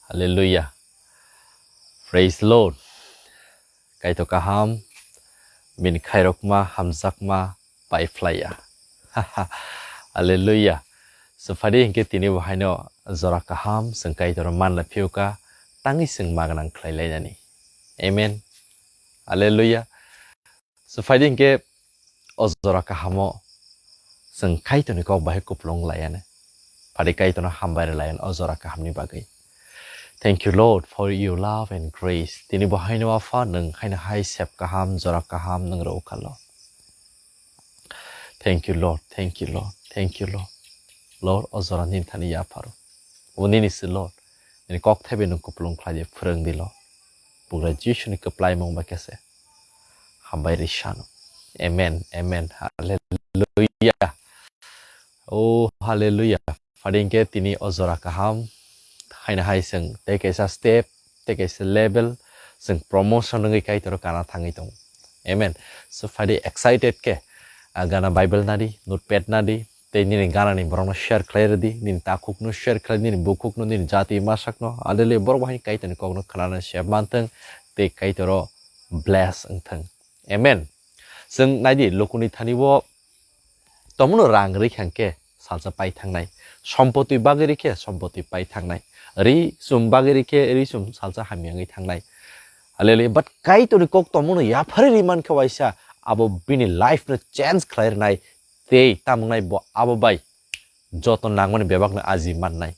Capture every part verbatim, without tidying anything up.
Hallelujah. Praise Lord. Kaitor kaham, bini khairokma, hamjakma, paiphlaiya. Hallelujah. So phadi hinkhe tini bo haino jora kaham, chwng Kaitor manla phiuka, tangwi chwng magwnang khlai lainani. Amen. Hallelujah. So phadi hinkhe o jora kahamo chwng Kaitorni kok bahai kupulung laiya ne. Phadi Kaitorno hambai rwlaiya ne o jora kahamni bagwi. Thank you, Lord, for your love and grace. Tini bo haino Apha, nwng haino hai sep kaham, jora kaham nwng rw kha, Lord. Thank you, Lord. Thank you, Lord. Thank you, Lord. Lord, o jora nini thani yapharo. Obo nini se, Lord. Nini kok thaibai nwng kupulung khlai di, phwrwng di, Lord. Bugra Jisuni kwplaimung bai khe se. Hambai rwsano. Amen. Amen. Hallelujah. Oh, hallelujah. Phadi hinkhe tini o jora kaham. Haino hai chwng tei kaisa step, tei kaisa level, chwng promotion wngwi Kaitoro kana thangwi tongo. Amen. So phadi excited khe, ah, gana Bible nadi, notepad nadi, tei nini ganani borokno share khlai rwdi, nini takhukno share khlai, nini bukhukno, nini jati masakno, hallelujah, borok bahai Kaitorni kokno khnana se manthwng, tei Kaitoro bless wngthwng. Amen. Chwng naidi, lukuni thani bo tomono rang rikha khe salsa pai thangnai, sompoti bagwi rikhe sompoti pai thangnai, ri sum bagwi rikhe ri sum salsa hamya wngwi thangnai. Hallelujah. But Kaitorni kok tomono yaphari ri mankhe waisa, abo bini life no change khlai rwnai, tei tamungnai bo abo bai joto nangmani bebakno aji mannai.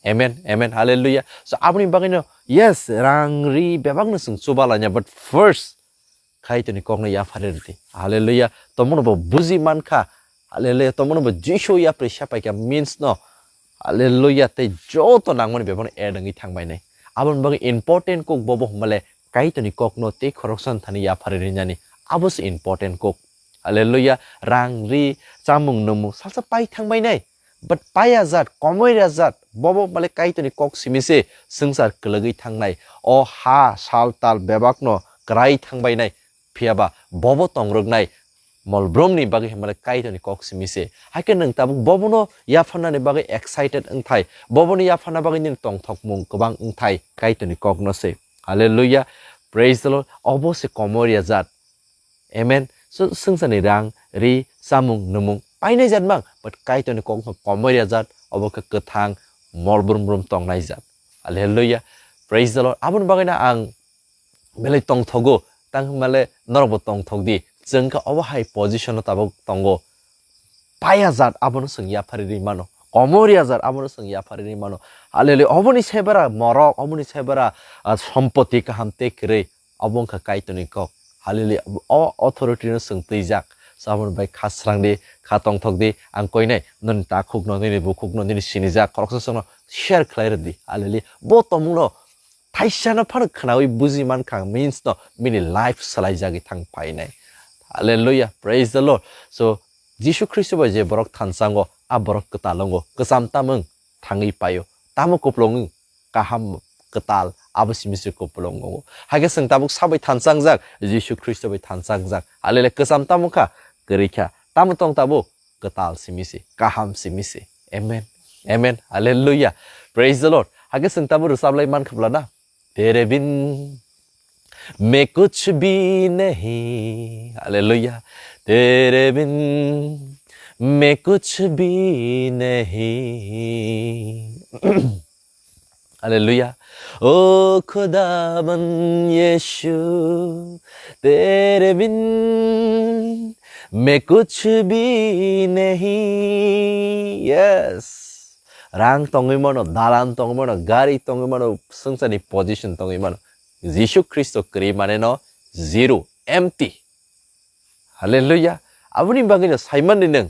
Amen, amen, hallelujah. So aboni bagwino, yes, rang ri bebakno chwng chuba laina, but first Kaitorni kokno yaphari rwdi. Hallelujah. Tomono bo buji mankha. Hallelujah. Tomono bo Jisu yapri sapaikha means no. Hallelujah. Tei joto nangmani bebakno add wngwi thangbainai. Aboni bagwi important kok bobo hwnmale Kaitorni kokno tei khoroksa thani yaphari rinani. Abo se important kok. Hallelujah. Rang ri, chamung nwmung salsa pai thangbainai. But paya jat, komoi rya jat, bobo male Kaitorni kok simi se swngchar kwlwgwi thangnai. O ha, sal, tal bebakno kwrai thangbainai. Phiyaba bobo tongrwknai molbrumni bagwi hwnmale Kaitorni kok simi se. Haikhe nwng tabuk bobono yapharnani bagwi excited wngthai. Bobono yapharna bagwi nini tongthokmung kwbang wngthai Kaitorni kokno se. Hallelujah. Praise the Lord. Obo se komoi rya jat. Amen. So, swngcharni rang, ri, chamung, nwmung painai jat mang, but Kaitorni kok wngkha komoi rya jat, obo khe kwthang, mol brum brum tongnai jat. Hallelujah. Praise the Lord. Aboni bagwino ang belai tongthogo, tang hinmale norokbo tongthok di. Chwng khe obo hai position o tabuk tongo. Paya jat abono chwng yaphari ri mano. Komoi rya jat abono chwng yaphari ri mano. Hallelujah. Oboni sebera morok, oboni sebera, ah, sompoti kaham tei kwrwi. Obo wngkha Kaitorni kok. Hallelujah. O authority no chwng twijak. So aboni bai kha srang di, kha tongthok di, ang koinai nini takhuk no, nini bukhuk no, nini sinijak khoroksa chwngno share khlai rwdi. Hallelujah. Bo tongmung no thaisa no phano khwnawi buji mankha, means no bini life swlaijagwi thang phainai. Hallelujah. Praise the Lord. So Jisu Khristo bai je borok thansango, a borok kwtal wngo. Kwcham tamung thangwi paio. Tamo kupulung wng? Kaham, kwtal, abo simi se kupulung wngo. Haikhe chwng tabuk sabai thansangjak, Jisu Khristo bai thansangjak. Hallelujah, kwcham tamo kha? Kwrwi kha. Tamo tong tabuk? Kwtal simi se, kaham simi se. Amen. Amen. Hallelujah. Praise the Lord. Haikhe chwng tabuk rwchaplai mankha bla na? तेरे बिन मैं कुछ भी नहीं, हालेलुया। तेरे बिन मैं कुछ भी नहीं। हालेलुया। ओ खुदाबंद यीशु, तेरे बिन मैं कुछ भी नहीं। Yes. Rang tongwi mano, dalan tongwi mano, gari tongwi mano, swngcharni position tongwi mano. Jisu Khristo kwrwi mane no zero, empty. Hallelujah. Aboni bagwi no saimani nwng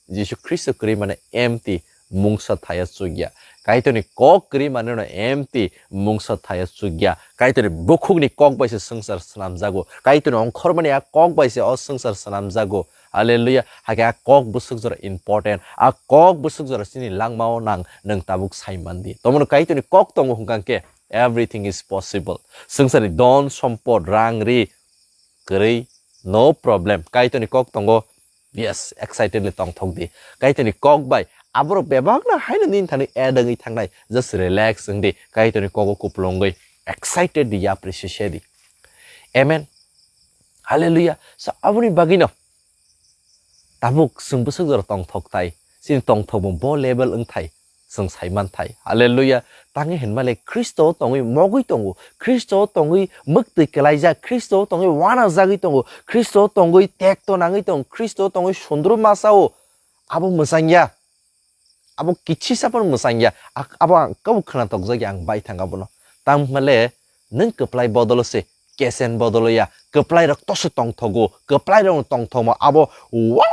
Jisu Khristo kwrwi mane empty, mungsa thaya chukya. Kaitorni kok kwrwi mane no empty, mungsa thaya chukya. Kaitorni bukhukni kok bai se swngchar swnamjago. Kaitorni ongkhormani a kok bai se o swngchar swnamjago. Hallelujah. Hakhe a kok bwswk jora important. A kok bwswk jora chini langmao nang, nwng tabuk sai mandi. Tomono Kaitorni kok tongo hwnkha khe everything is possible. Swngcharni don, sompod, rang, ri, kwrwi, no problem. Kaitorni kok tongo, yes, excitedly tongthok di. Kaitorni kok bai Aborok bebakno haino nini thani add wngwi thangnai. Just relax wng di, Kaitorni kogo kupulungwi excited di, yapri se se di. Amen. Hallelujah. So, aboni bagwino tabuk chwng bwswk jora tongthok thai, chini tongthokmung bo level wng thai, chwng sai man thai. Hallelujah. Tangwi hinmale Khristo o tongwi mogwi tongo, Khristo o tongwi mwktwi kwlaijak, Khristo o tongwi wanajagwi tongo, Khristo o tongwi tekto nangwi tongo, Khristo o tongwi sundru masa o. Abo mwchang ya. Abo kichisa phano mwchang ya. Ak-, abo ang kabo khwna tokjak ya, ang bai thang abono. Tamo hwnmale nwng kwplai bodolo se, kesen bodolo ya. Kwplai rok toso tongthogo, kwplai rok tongthokma abo, wow!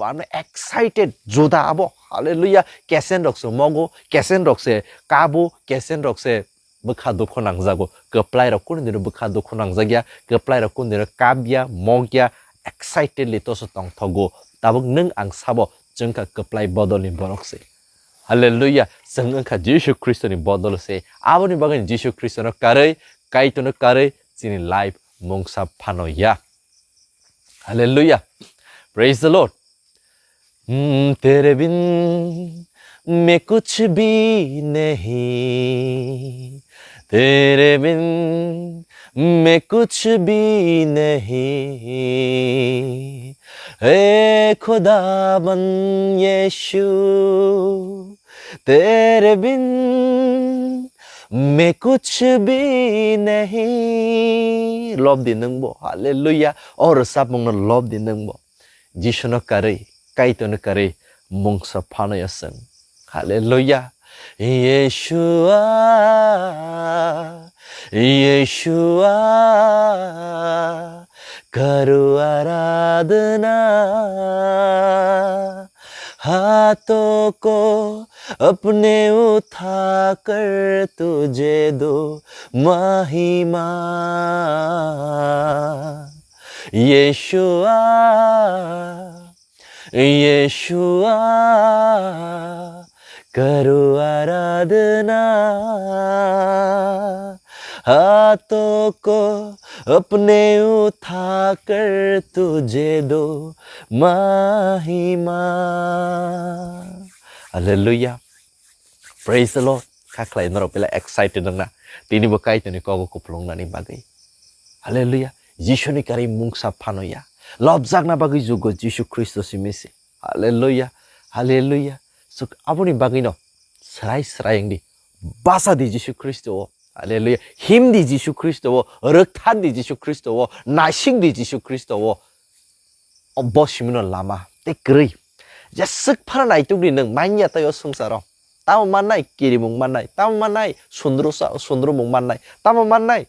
Ano excited, juda abo. Hallelujah. Kesen rok se mogo, kesen rok se kabo, kesen rok se bwkha dukhu nangjago. Kwplai rok kunu dino bwkha dukhu nangjak ya, kwplai rok kunu dino kap ya, mok ya, excitedly toso tongthogo. Tabuk nwng ang sabo chwngkha kwplai bodolni borok se. Hallelujah. Chwng wngkha Jisu Khristoni bodol se. Aboni bagwi Jisu Khristono karwi, Kaitorno karwi chini life mungsa phano ya. Hallelujah. Praise the Lord. Hmm, तेरे बिन मैं कुछ भी नहीं, तेरे बिन मैं कुछ भी नहीं। हे खुदाबंद यीशु, तेरे बिन मैं कुछ भी नहीं। Lob di nwng bo, hallelujah. O rwchapmungno lob di nwng bo. Jisuno karwi, Kaitorno karwi mungsa phano ya chwng. Hallelujah. Yeshua, Yeshua, करूँ आराधना, हाथों को अपने उठाकर तुझे दो महिमा। यीशुआ, यीशुआ, करूँ आराधना, हाथों को अपने उठाकर तुझे दो महिमा। Hallelujah. Praise the Lord. Kha khlai norok belai excited wngna. Tini bo Kaitorni kogo kupulungnani bagwi. Hallelujah. Jisuni karwi mungsa phano ya. Lobjakna bagwi jugo Jisu Khristo simi se. Hallelujah. Hallelujah. So, aboni bagwino srai srai wngdi. Basa di Jisu Khristo o. Hallelujah. Him di Jisu Khristo o. Rwkthan di Jisu Khristo o. Naisik di Jisu Khristo o. O bo simino lama tei kwrwi. Jeswk phano naituk di nwng manya tei o swngcharo. Tamo mannai kirimung mannai, tamo mannai sundru sa-, sundrumung mannai, tamo mannai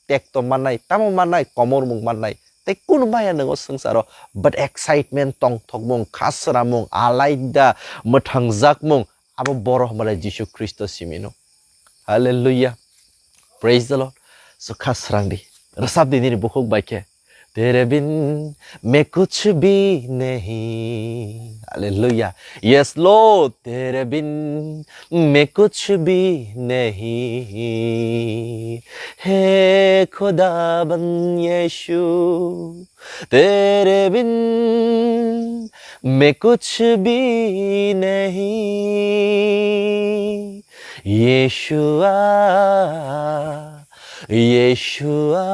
tekto mannai, tamo mannai komormung mannai, tei kunu maya nwng o swngcharo. But excitement, tongthokmung, khasramung, alaida, mwthangjakmung, abo boro hwnmale Jisu Khristo simino. Hallelujah. Praise the Lord. So kha srang di. Rwchap di nini bukhuk bai khe. तेरे बिन मैं कुछ भी नहीं। Hallelujah. Yes, Lord. तेरे बिन मैं कुछ भी नहीं। हे खुदाबंद यीशु, तेरे बिन मैं कुछ भी नहीं। यीशुआ, यीशुआ,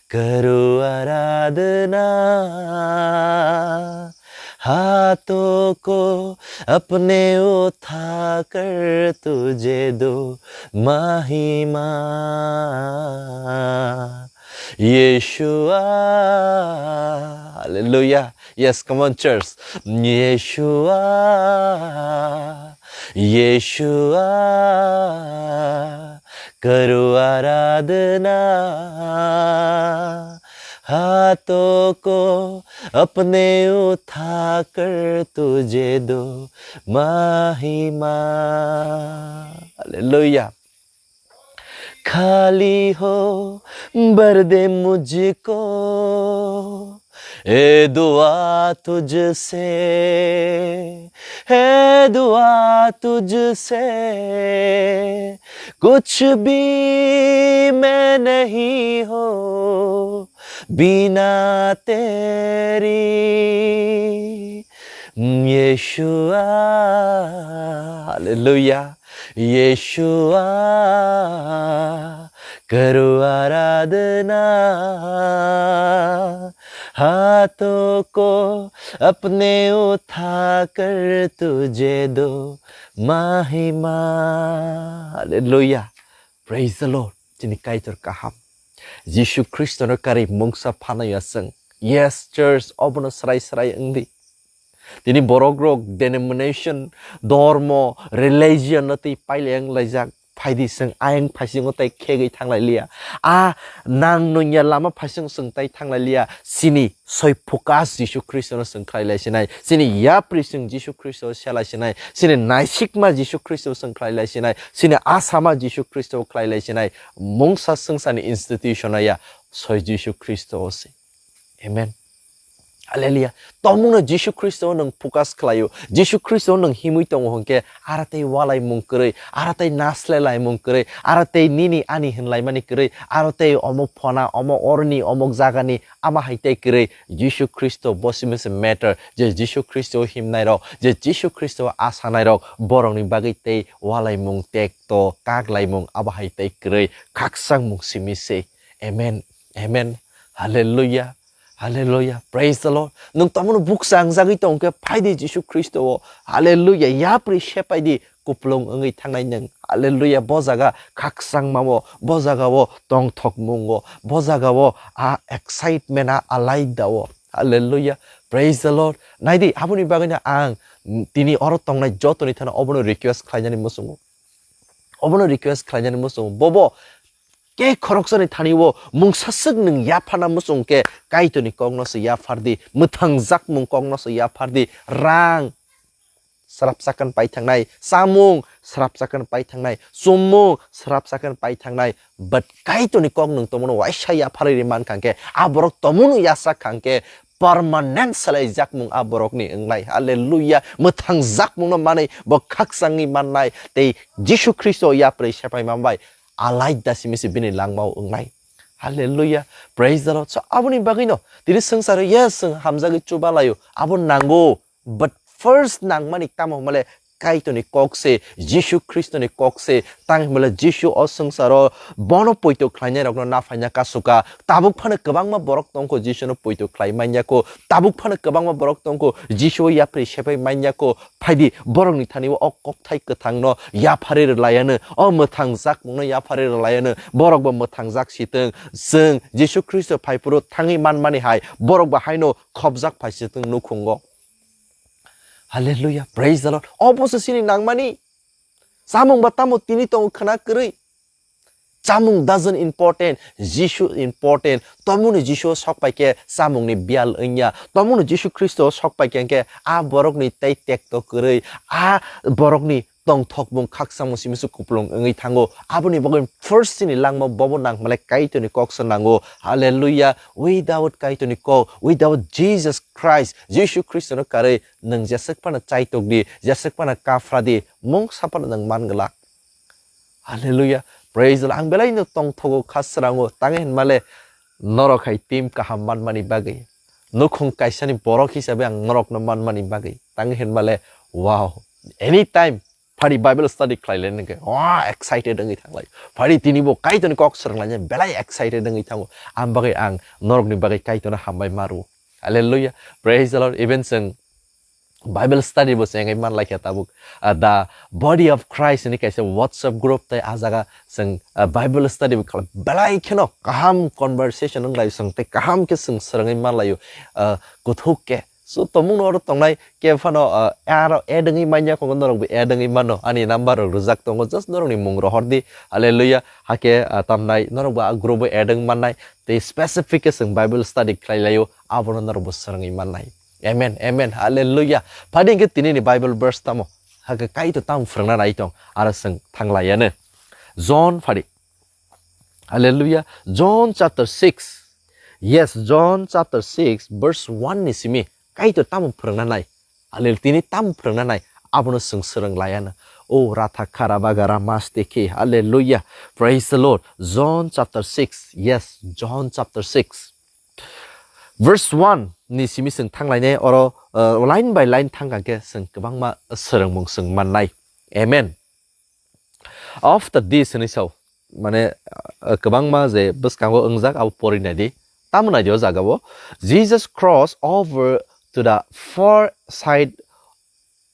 करूँ आराधना, हाथों को अपने उठाकर तुझे दो महिमा। Yeshua. Hallelujah. Yes, come on, church. Yeshua, Yeshua, करूँ आराधना, हाथों को अपने उठाकर तुझे दो महिमा। Hallelujah. खाली हो भर दे मुझको, ए दुआ तुझसे, ए दुआ तुझसे, कुछ भी मैं नहीं हो बिना तेरी। Yeshua, hallelujah, Yeshua, karu aradhna, hato ko apne utha kar tujhe do mahima. Hallelujah. Praise the Lord. Chini Kaitor kaham. Jisu Khristo no kari mungsa phano ya seng. Yes, church, obono srai srai wngdi. Tini borok rok denomination, dormo, religion no tei pailai wng laijak. Phaidi seng ayang phaisingo tai khegwi thanglai liya. A nang nungya lama phaising seng tai thanglai liya. Sini soi focus Jisu Khristo no seng khlai lai sinai. Sini yapri seng Jisu Khristo selai sinai. Sini naisikma Jisu Khristo seng khlai lai sinai. Sini asama Jisu Khristo khlai lai sinai. Mungsa sengsa ni institution ya soi Jisu Khristo se. Amen. Hallelujah. Tomungno Jisu Khristo nwng focus khlaio. Jisu Khristo nwng himwi tongo hwnkhe, ara tei walai mung kwrwi, ara tei naslelai mung kwrwi, ara tei nini ani hinlai mani kwrwi, aro tei omo phona, omo orni, omo jagani, ama hai tei kwrwi. Jisu Khristo bo simi se matter, je Jisu Khristo himnai rok, je Jisu Khristo asanai rok, borokni bagwi tei walai mung tekto, kaklai mung abo hai tei kwrwi, khakchang mung simi se. Amen. Amen. Hallelujah. Hallelujah. Praise the Lord. Nwng tomono buksa ang jagwi tong khe phaidi Jisu Khristo o. Hallelujah. Yapri sepaidi kuplung wngwi thangnai nwng. Hallelujah. Bo jaga khakchangma o, bo jaga o tongthok mung o, bo jaga o a excitement a alaida o. Hallelujah. Praise the Lord. Naidi aboni bagwino ang tini oro tongnai jotoni thana obono request khlainani muchungo. Obono request khlainani muchungo. Bobo ke khoroksani thani o mungsa swk nwng yapharna muchung khe Kaitorni kokno se yaphardi, mwthangjak mung kokno se yaphardi, rang srapsa khan pai thangnai, chamung srapsa khan pai thangnai, chumung srapsa khan pai thangnai, but Kaitorni kok nwng tomono waisa yapharwi ri man kha khe, a borok tomono yasa kha khe, permanent salai jakmung a borokni wngnai. Hallelujah. Mwthangjak mungno manwi bo khakchangwi mannai tei Jisu Khristo yapri sepai manbai alaida simi se bini langmao wngnai. Hallelujah. Praise the Lord. So, aboni bagwino tini swngcharo, yes, chwng hamjagwi chubalaio. Abo nango. But first nangmani tamo hwnmale Kaitorni kok se, Jisu Khristoni kok se, tang hwnmale Jisu o swngcharo bono poito khlainai rokno naphaina kasuka. Tabuk phano kwbangma borok tongkho Jisuno poito khlai manya kho. Tabuk phano kwbangma borok tongkho Jisu o yapri sepai manya kho. Phaidi borokni thani o kokthai kwthangno yapharwi rwlaiano, o mwthang jakmungno yapharwi rwlaiano. Borok bo mwthang jak sitwng, chwng Jisu Khristo phaiphuru thangwi manmani hai borok bo haino khopjak phai sitwng nukhungo. Hallelujah, praise the Lord. Obo se sini nangmani. Chamung ba tamo tini tongo khna kwrwi. Chamung doesn't important, Jisu important. Tomungni Jisu o sok pai khe chamungni biyal wngya. Tomungni Jisu Khristo o sok pai khe hwnkhe a borokni tei tekto kwrwi, a borokni tongthokmung khakchangmung simi se kupulung wngwi thango. Aboni bagwi first chini langma bobo nang hwnmale Kaitorni kok se nango. Hallelujah. Without Kaitorni kok, without Jesus Christ, Jisu Khristono karwi nwng jeswk phano chaitokdi, jeswk phano kaphradi, mungsa phano nwng man glak. Hallelujah. Praise the Lord. Ang belai no tongthogo kha srango, tang hwnmale norok hai team kaham manmani bagwi. Nukhung kaisani borok hisabe ang norokno manmani bagwi. Tang hwnmale, wow. Anytime phari Bible study khlai le nangkhe, wah, excited wngwi thanglai. Phari tini bo Kaitorni kok swrwnglaina belai excited wngwi thango. Ang bagwi ang norokni bagwi Kaitorno hambai maru. Hallelujah. Praise the Lord. Even chwng Bible study bo se wngwi manlai khe tabuk. Ah, the Body of Christ hwnwi kaisa WhatsApp group tei ah jaga chwng, ah, Bible study bo khlai belai kheno kaham conversation wnglai chwng tei kaham khe chwng swrwngwi manlaio, ah, kuthuk khe. So, tomungno oro tongnai khe phano, ah, aro add wngwi manya kho norok bo add wngwi mano. Ani number rok rwjak tongo, just norokni mung rohordi. Hallelujah. Hakhe, ah, tamnai norok bo ah group o add wngwi mannai. Tei specific khe chwng Bible study khlai laio, abono norok bo swrwngwi mannai. Amen, amen, hallelujah. Phadi hwnkhe tini ni Bible verse tamo? Hakhe Kaitor tamo phwrwngna nai tong, aro chwng thang lai ya no. John phadi. Hallelujah. John chapter six. Yes, John chapter six, verse one ni simi Kaitor tamo phwrwngna nai? Hallelujah. Tini tamo phwrwngna nai? Abono chwng swrwng lai ya no. O ratha khara bagara masteki. Hallelujah. Praise the Lord. John chapter six. Yes, John chapter six. Verse one ni simi chwng thanglainai, oro, uh, line by line thangkha khe chwng kwbangma swrwngmung chwng mannai. Amen. After this hinwi sao, mane, uh, kwbangma je bwskango wngjak abo pori naidi. Tamo naidi o jagao, Jesus crossed over to the far side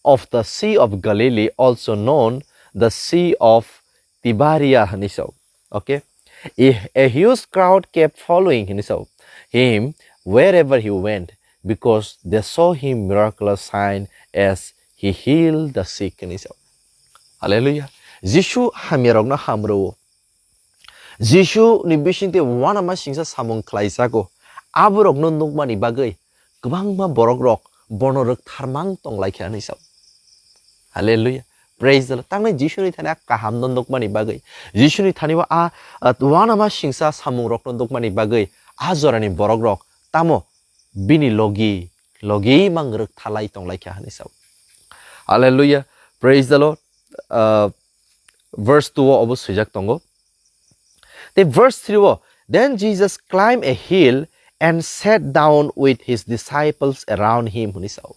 of the Sea of Galilee, also known the Sea of Tiberia hinwi sao. Okay? A, a huge crowd kept following hinwi sao, him wherever he went, because they saw him miraculous sign as he healed the sick hinwi sao. Hallelujah. Jisu hamyarokno hamrwo. Jisu ni bisingtwi uanama singsa samung khlaijago. Aborokno nukmani bagwi kwbangma borokrok bono rwktharmang tonglaikha hinwi sao. Hallelujah. Praise the Lord. Tangnai Jisuni thani a kahamno nukmani bagwi, Jisuni thani o a, a uanama singsa samungrokno nukmani bagwi a jorani borokrok tamo bini logi, logi mang rwktharlai tonglaikha hinwi sao. Hallelujah. Praise the Lord. Uh, verse two o obo swijak tongo. Tei verse three o, "Then Jesus climbed a hill and sat down with his disciples around him," hinwi sao.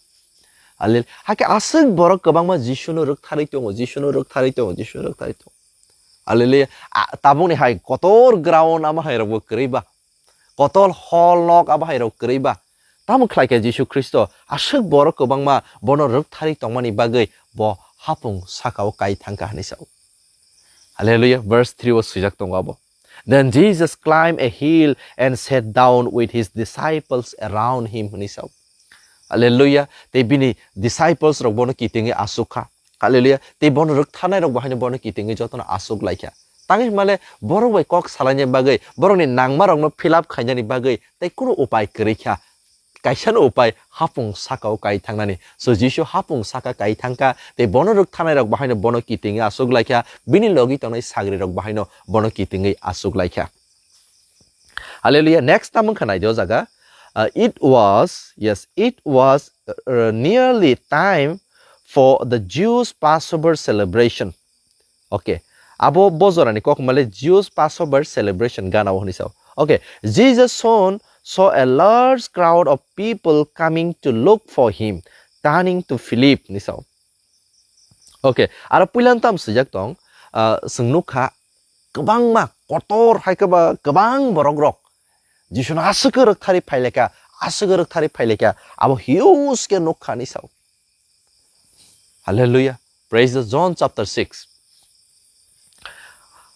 Hallelujah. Hakhe aswk borok kwbangma Jisuno rwktharwi tongo, Jisuno rwktharwi tongo, Jisuno rwktharwi tongo. Hallelujah. A, tabukni hai kotor ground amo hai rokbo kwrwi ba. Kotor hall nok abo hai rok kwrwi ba. Tamo khlai khe Jisu Khristo aswk borok kwbangma bono rwktharwi tongmani bagwi bo hapung sakao kai thangkha hinwi sao. Hallelujah. Verse three o swijak tongo abo. "Then Jesus climbed a hill and sat down with his disciples around him," hinwi sao. Hallelujah. Tei bini disciples rok bono kitingwi asuk kha. Hallelujah. Tei bono rwktharnai rok bo haino bono kitingwi jotono asuk laikha. Tangwi hwnmale borok bai kok salaina bagwi, borokni nangma rokno fill up khainani bagwi tei kunu upai kwrwi kha. Kaisano upai hapung sakao kai thangnani. So Jisu hapung saka kai thangkha, tei bono rwktharnai rok bahaino bono kitingwi asuk laikha, bini logi tongnai sagri rok bahaino bono kitingwi asuk laikha. Hallelujah. Next tamo wngkha naidi o jaga. Uh, it was, yes, it was, uh, nearly time for the Jews' Passover celebration. Okay. Abo bojorani kok male Jews Passover celebration gana o hinwi sao. Okay. Jesus soon saw a large crowd of people coming to look for him, turning to Philip hinwi sao. Okay. Aro puilan tam swijak tong, ah, chwng nukha kwbangma kotor hai khe ba kwbang borok rok Jisuno aswk rwktharwi phailekha, aswk rwktharwi phailekha, abo huge khe nukha hinwi sao. Hallelujah. Praise the John chapter six.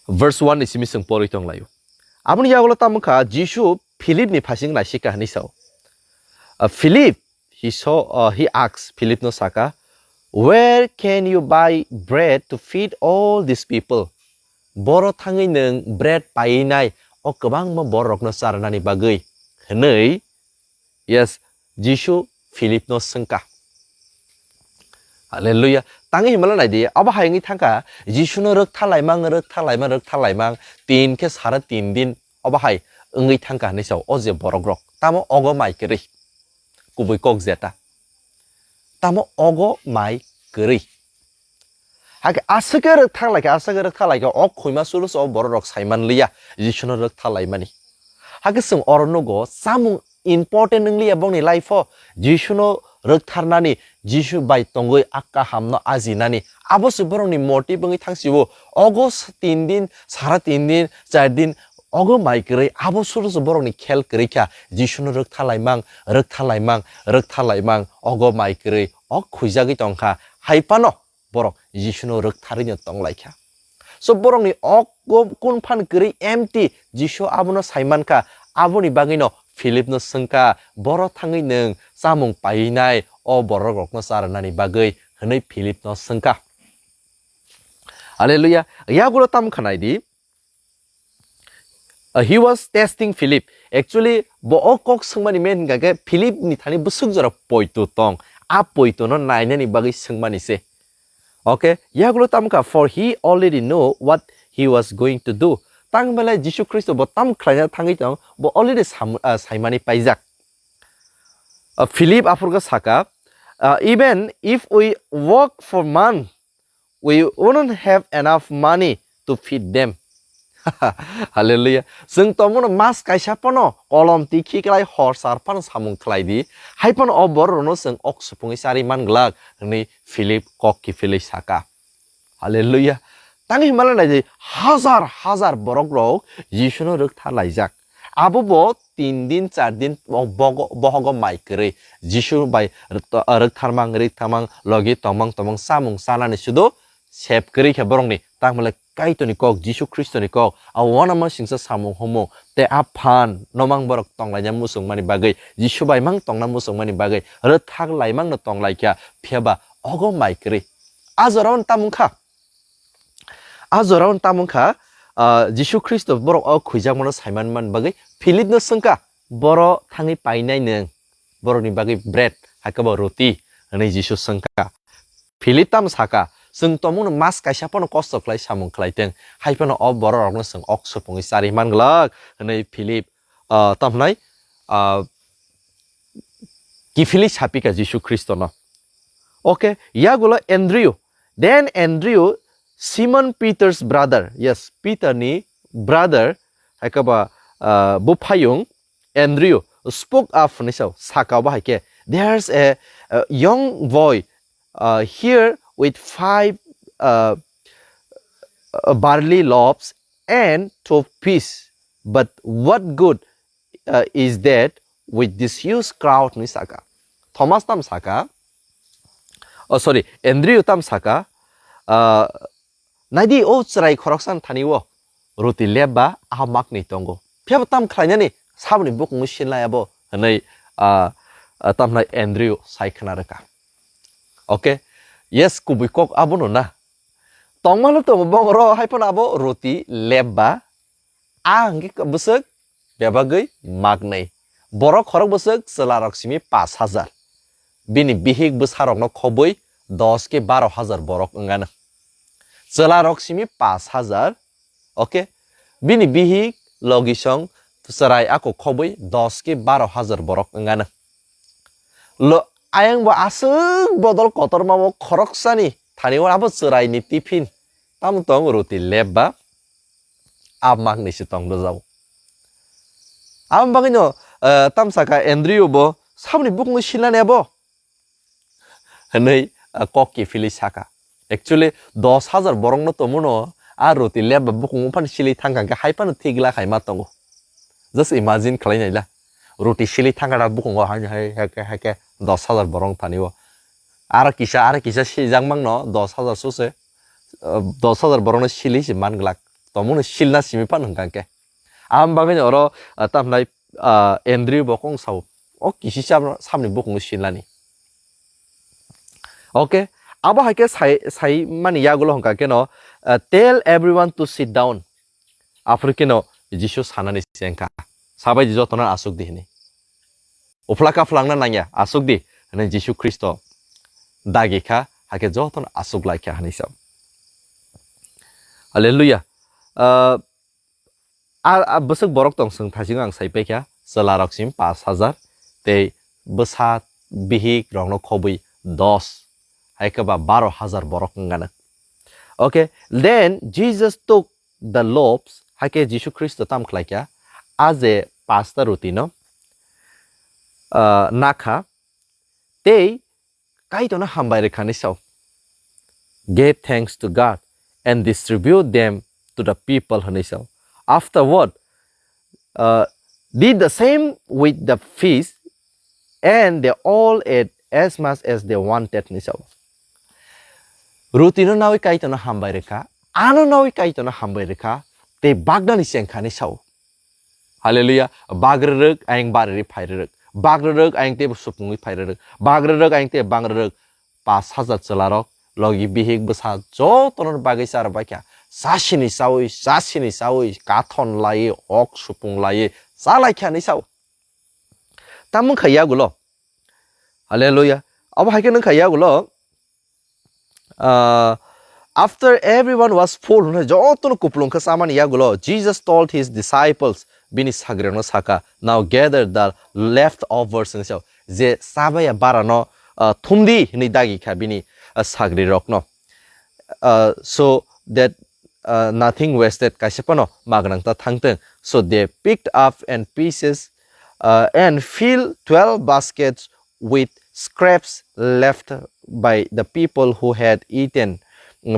Verse one ni simi chwng porwi tonglaio. Aboni yagulo tamo kha Jisu Philip ni phasing naisika hinwi sao. Uh, Philip, he saw, uh, he asks, Philip no saka, "Where can you buy bread to feed all these people?" Boro thangwi nwng bread painai o kwbangma borokno charnani bagwi hinwi, yes, Jisu Philip no swngkha. Hallelujah. Tangwi himala naidi, abo hai wngwi thangkha, Jisuno rwktharlaimang, rwktharlaimang, rwktharlaimang, tin khe sara tin din abo hai wngwi thangkha hinwi sao, o je borok rok. Tamo ogo mai kwrwi. Kubui kok jeta. Tamo ogo mai kwrwi. Hakhe aswk khe rwktharlaikha, aswk khe rwktharlaikha, o khuima suru o borok rok saiman liya, Jisuno rwktharlaimani. Hakhe chwng oro nugo, chamung important wngliya bongni life o, Jisuno rwktharnani, Jisu bai tongwi a kahamno ajinani. Abo se borokni motive wngwi thang sio. Ogo s-, tin din, sara tin din, char din, ogo mai kwrwi, abo suru se borokni khel kwrwi kha. Jisuno rwktharlaimang, rwktharlaimang, rwktharlaimang, ogo mai kwrwi, o khuijagwi tongkha. Hai phano borok Jisuno rwktharwino tonglaikha. So borokni o ko-, kun phan kwrwi empty, Jisu abono saimankha, aboni bagwino Philipno swngkha, "Boro thangwi nwng chamung painai o borok rokno charwnani bagwi?" hwnwi Philipno swngkha. Hallelujah. Yagulo tamo kha naidi. Uh, he was testing Philip. Actually, bo o kok swngmani main hwnkha khe Philip ni thani bwswk jora poito tong. A poito no nainani bagwi swngmani se. Okay, yagulo tamo kha, for he already know what he was going to do. Tang belai Jisu Khristo bo tamo khlaina thangwi tong, bo already sam-, uh, saimani paijak. Uh, Philip aphurkhe saka, uh, "Even if we work for month, we wouldn't have enough money to feed them." Hallelujah. Chwng tongmano mas kaisa phano kolom tikhi klai hor sar phano samung khlai di. Hai phano o borok rokno chwng ok supungwi charwi man glak hwnwi Philip kok kiphilwi saka. Hallelujah. Tangwi himala nai di, hazar hazar borok rok Jisuno rwktha laijak. Abo bo tin din, char din bo-, bogo-, bohogo mai kwrwi. Jisu bai rwktharmang, rwktharmang, logi tongmang, tongmang, samung chanani sudo sep kwrwi khe borokni. Tangmale Kaitorni kok, Jisu Khristoni kok, a uanama singsa samung humung, tei a phan nomang borok tonglaina muchungmani bagwi, Jisu bai mang tongna muchungmani bagwi, rwthak laimangno tonglaikha, phiya ba ogo mai kwrwi. A jorao tamo wngkha, a jorao tamo wngkha, ah, Jisu Khristo borok o khwijakmano saiman man bagwi Philipno swngkha, "Boro thangwi painai nwng?" Borokni bagwi bread, hai khe bo roti, hwnwi Jisu swngkha. Philip tamo saka, "Chwng tongmungno mas kaisa phano kosto khlai samung khlai teng, hai phano o bororokno chwng ok supungwi charwi man glak," hwnwi Philip, ah, tamo hwnwi, ah, kiphilwi sapikha Jisu Khristono. Okay, yagulo Andrew. Then Andrew, Simon Peter's brother, yes, Peter ni brother, hai khe ba, ah, buphayung, Andrew spoke up hwnwi sao, saka bo hai khe, "There's a, a young boy, uh, here with five, uh, uh, barley loaves and two fish, but what good, uh, is that with this huge crowd?" hwnwi saka. Thomas tam saka, oh, sorry, Andrew tam saka, uh, "Naidi, o chwrai khoroksa thani o roti lep ba a makni tongo. Phiya bo tam khlainani saboni bukungo silnai abo?" hwnwi, ah, ah, tamhnai Andrew sai khna rwkha. Okay, yes, kubui kok abono na. Tongmano tongo bongoro, hai phano abo roti lep ba a hwnkhe bwswk bebagwi maknwi. Borok khorok bwswk chwlarok simi pash hajar. Bini bihik bwsarokno khobwi dos ke baro hajar borok wngano. Chwlarok simi pash hajar, okay? Bini bihik logisong chwrai ako khobwi dos ke baro hajar borok wngano. Lo-, ayang bo aswk bodol kotorma o khoroksani thani o abo chwraini tiffin. Tamo tong roti lep ba a makni se tong dojao. Abo bagwino, eh, tamsaka Andrew bo saboni bukungo silnani abo hwnwi, eh, kok kiphilwi saka. Actually, dos hajar borokno tongmano a roti lep ba bukungo phano silwi thangkha khe hai phano thik la khaima tongo. Just imagine khlai naila. Roti silwi thangkha da bukungo hai, hai, hai, hai, hai khe dos hajar borok thani o. Aro kisa, aro kisa sijakmangno dos hajar sose, eh, dos hajar borokno silwi se man glak. Tongmungno silna simi phano hwnkha khe. Aboni bagwi oro, eh, tamhnai, eh, Andrew bo kong sao. O kisi sa-, samni bukungo silnani. Okay, abo hai khe sai, sai mani yagulo hwnkha khe no, eh, "Tell everyone to sit down." Aphuru khe no Jisu sanani se wngkha, "Sabai di jotono aswk di," hwnwi. "Uphla kaphlangna nangya, aswk di," hwnwi Jisu Khristo dagi kha, hakhe jotono aswk lai kha hwnwi sa. Hallelujah. Ah, a, a bwswk borok tong chwng thaisingo ang sai paikha, chwlarok sim pash hajar, tei bwsa bihik rokno khobwi dos, hai khe ba baro hajar borok wngano. Okay, then Jesus took the loaves, hai khe Jisu Khristo tam khlai kha, a je pasta roti no, ah, nakha, tei Kaitorno hambai rwkha hwnwi sao. "Gave thanks to God and distribute them to the people," hwnwi sao. Afterward, uh, did the same with the fish, and they all ate as much as they wanted hwnwi sao. Rutino nawi Kaitorno hambai rwkha, ano nawi Kaitorno hambai rwkha, tei baknani chengkha hwnwi sao. Hallelujah. Bagrwrwk ayang bariri phairwrwk. Bagrwrwk ayang teibo supungwi phairwrwk. Bagrwrwk ayang tei bangrwrwk. Pash hajar chwlarok, logi bihik bwsa jotono bagwi charwbaikha. Chasini chawi, chasini chawi, kathon laiwi, ok supung laiwi, chalaikha hwnwi sao. Tamo wngkha yagulo. Hallelujah. Abo hai khe wngkha yagulo. Ah, after everyone was full, hwnwi jotono kupulung khe chamani yagulo, Jesus told his disciples, bini sagrirokno saka, "Now gather the leftovers," hwnwi sao, je chabaya barano, ah, thumdi hwnwi dagi kha bini, ah, sagrirokno. Ah, so that uh, nothing wasted, kaisa phano magnang ta thangtong. So they picked up and pieces, uh, and filled twelve baskets with scraps left by the people who had eaten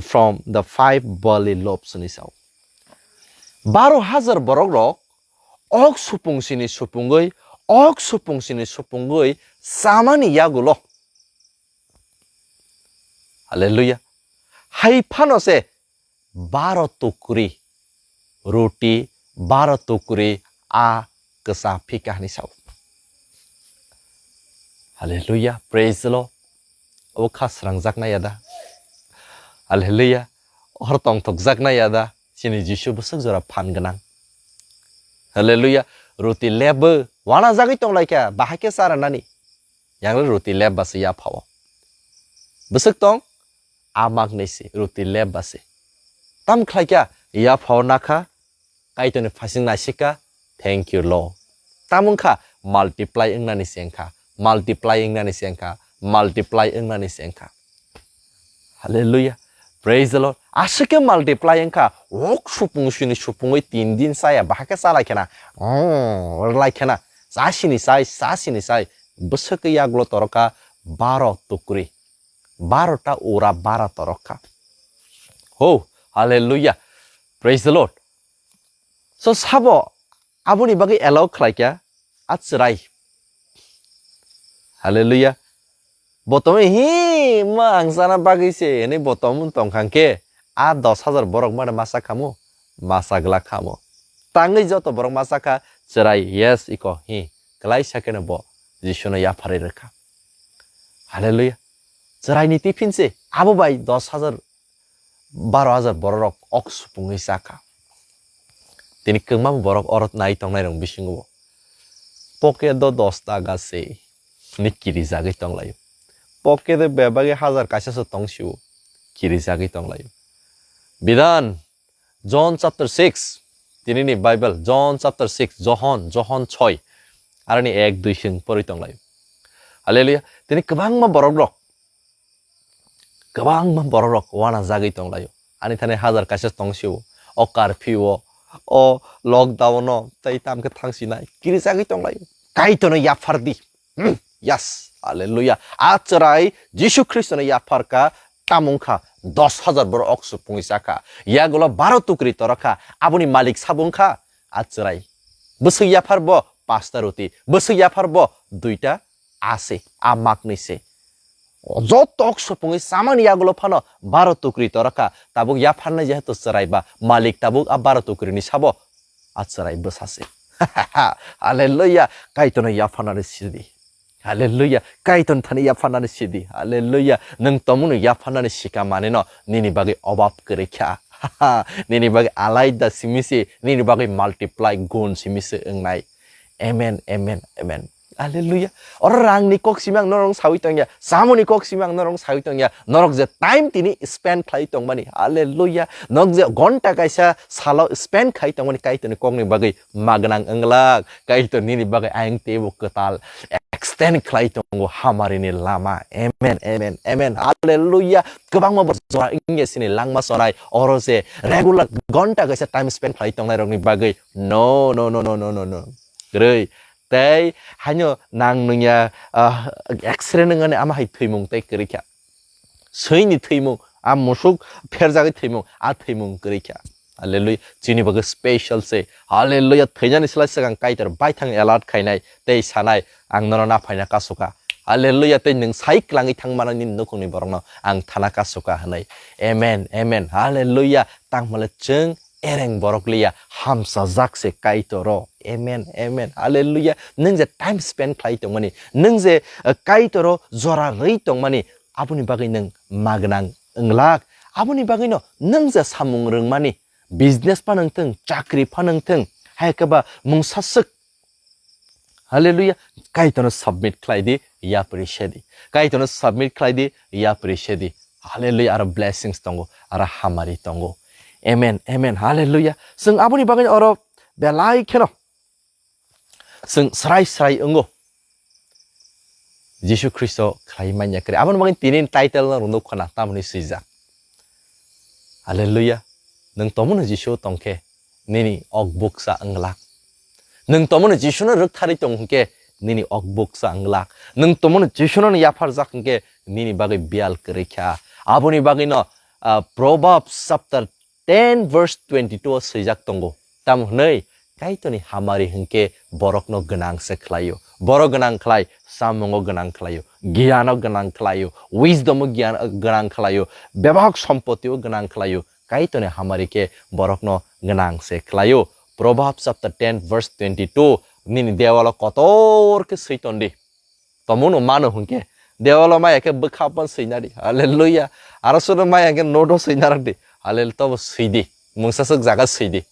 from the five barley loaves, hwnwi sao. Baro hajar borok rok ok supung sini supungwi, ok supung sini supungwi chamani yagulo. Hallelujah. Hai phano se baro tukri roti, baro tukri a kwsa phika hwnwi sao. Hallelujah. Praise the Lord. Obo kha srangjaknai ya da? Hallelujah. Hor tongthokjaknai ya da? Chini Jisu bwswk jora phan gwnang. Hallelujah. Roti lebwi wanajagwi tonglaikha, bahai khe chara nani? Yangle roti leb basi yaphao. Bwswk tong? Amak ni si, roti leb basi. Tam khlaikha, yaphao nakha, Kaitorni phasing naisika, "Thank you, Lord." Tam wngkha, multiply wngnani se wngkha, multiply wngnani se wngkha, multiply wngnani se wngkha. Hallelujah. Praise the Lord. Aswk khe multiply wngkha, ok supung sini supungwi tin din chaya, bahai khe chalai khena. Oh, rwlai khena. Cha sini chai, cha sini chai. Bwswk khe yagulo torokha baro tukri. Baro ta ura bara torokha. Oh, hallelujah. Praise the Lord. So sabo aboni bagwi allow khlaikha a chwrai. Hallelujah. Botom hi ma ang chana bagwi se hwnwi botom tongkha khe a dos hajar borok mano masa khamu, masa glak khamu. Tangwi joto borok masa kha chwrai, yes, iko hi. Klaisa kheno bo Jisuno yapharwi rwkha. Hallelujah. Chwraini tiffin se abo bai dos hajar, baro hajar bororok ok supungwi chakha. Tini kwbangma borok oro nai tongnairok bisingo bo. Pocket o dos taka se ni kirijagwi tonglaio. Pocket o bebagwi hajar kaisa se tongsio, kirijagwi tonglaio. Bidan, John chapter six, tinini Bible, John chapter six, Johon, Johon soi, aroni ek dui sing porwi tonglaio. Hallelujah. Tini kwbangma borok rok, kwbangma borok rok wana jagwi tonglaio. Ani thani hajar kaisa tongsio, o curfew o, o lockdown o, tei tamkhe thangsinai, kirijagwi tonglaio. Kaitorno yaphardi. Hmm, yes, hallelujah. A chwrai Jisu Khristono yapharkha, tamungkha dos hajar borok ok supungwi chakha. Yagulo baro tukri torokha, aboni malik sabo wngkha a chwrai. Bwswk yaphar bo pasta roti, bwswk yaphar bo duita a se, a makni se. Joto ok supungwi chamani yagulo phano baro tukri torokha, tabuk yapharnai jehetu chwrai ba malik tabuk a baro tukrini sabo a chwrai bwsa se. Hallelujah. Kaitorno yapharnani sidi. Hallelujah. Kaitorni thani yapharnani sidi. Hallelujah. Nwng tomungno yapharnani sika manino nini bagwi obab kwrwi kha. Nini bagwi alaida simi se, nini bagwi multiply gun simi se wngnai. Amen, amen, amen. Hallelujah. Oro rangni kok simi ang norok sawi tongya, samoni kok simi ang norok sawi tongya. Norok je time tini spend khlai tongmani. Hallelujah. Norok je gonta kaisa salo spend khlai tongmani Kaitorni kokni bagwi magwnang wnglak. Kaitor nini bagwi ayang teibo kwtal extend khlai tongo hamarini lama. Amen, amen, amen. Hallelujah. Kwbangma bo jora wngya sini langma chonai. Oro je regular gonta kaisa time spend khlai tongnairokni bagwi. No, no, no, no, no, no, no. Kwrwi. Tei haino nang nungya, ah, X-ray nungani ama hai thwimung tei kwrwi kha. Swini thwimung, a musuk pherjagwi thwimung, a thwimung kwrwi kha. Hallelujah. Chini bagwi special se. Hallelujah. Thwinani slai swkang Kaitor baithang alert khainai tei sanai, "Ang nono naphaina kasu kha." Hallelujah. Tei nwng sai kwlangwi thangmano nini nukhungni borokno ang thana kasu kha hwnwi. Amen. Amen. Hallelujah. Tangmale chwng ereng borok liya, hamsajak se Kaitoro. Amen, amen. Hallelujah. Nwng je time spend khlai tongmani, nwng je, eh, Kaitoro jora rwi tongmani, aboni bagwi nwng magwnang wnglak. Aboni bagwino nwng je samung rwngmani, business phano wngthung, chakri phano wngthung, hai khe ba mungsa swk Hallelujah. Kaitorno submit khlai di, yapri se di. Kaitorno submit khlai di, yapri se di. Hallelujah. Aro blessings tongo, aro hamari tongo. Amen, amen. Hallelujah. Chwng aboni bagwi oro belai kheno chwng srai srai wngo. Jisu Khristo khlai manya kwrwi. Aboni bagwi tini title no rwno khna tamoni swijak. Hallelujah. Nwng tomono Jisu tongkhe nini ok buksa wnglak. Nwng tomono Jisuno rwktharwi tong hwnkhe nini ok buksa wnglak. Nwng tomono Jisuno yapharjak hwnkhe nini bagwi biyal kwrwi kha. Aboni bagwino, ah, Proverbs chapter ten verse twenty-two o swijak tongo. Tamo hwnwi, Kaitorni hamari hwnkhe borokno gwnang se khlaio. Borok gwnang khlai, samungo gwnang khlaio, giyano gwnang khlaio, wisdom o giyan, gwnang khlaio, bebak sompotio gwnang khlaio. Kaitorni hamari khe borokno gwnang se khlaio. Proverbs chapter ten verse twenty-two, nini dewalo kotor khe swi tondi. Tomono mano hwnkhe, dewalo maya khe bwkha phan swinadi. Hallelujah. Aro sono maya khe nodo swinarakdi. Hallelujah. Tobo swidi. Mungsa swk jaga swidi.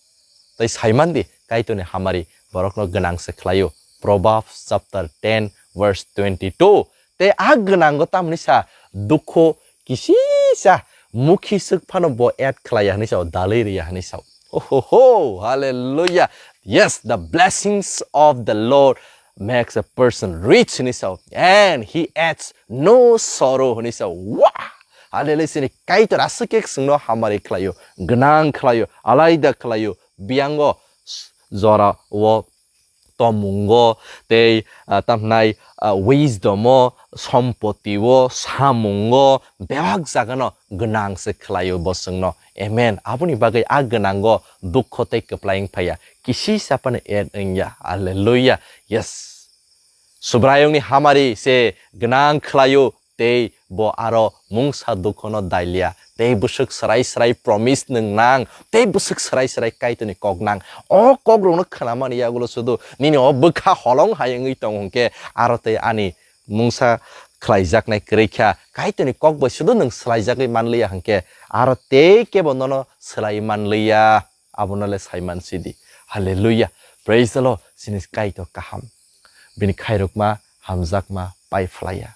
Tai saimandi, Kaitorni hamari borokno gwnang se khlaio. Proverbs chapter ten verse twenty-two. Tei a gwnango tamni sa dukho kisisa mukhi swk phano bo add khlaiya hwnwi sao, dalwi riya hwnwi sao. Ohoho, hallelujah. Yes, the blessings of the Lord makes a person rich hwnwi sao, and he adds no sorrow hwnwi sao. Wah! Hallelujah, sini Kaitor aswk khe chwngno hamari khlaio, gwnang khlaio, alaida khlaio, biyango s-, jora o tomungo, tei, ah, tamhnai, ah, wisdom o, sompoti o, samung o, bebak jaga no gwnang se khlaio bo chwngno. Amen. Aboni bagwi a gwnango dukho tei kwplai wng phaiya. Kisi sapano add wngya. Hallelujah. Yes. Subraiyungni hamari se gwnang khlaio, tei bo aro mungsa dukhono dailia, tei bwswk swrai swrai promise nwng nang, tei bwswk swrai swrai Kaitorni kok nang. O kokrokno khwnamani yagulo sudu nini o bwkha holong hai wngwi tong hwnkhe, aro tei ani mungsa khlaijaknai kwrwi kha. Kaitorni kok bai sudu nwng swlaijagwi manliya hwnkhe, aro tei kebo nono swlaiwi manliya. Abono le saiman sidi. Hallelujah. Praise the Lord. Sini Kaitor kaham. Bini khairokma, hamjakma, pai phlaiya.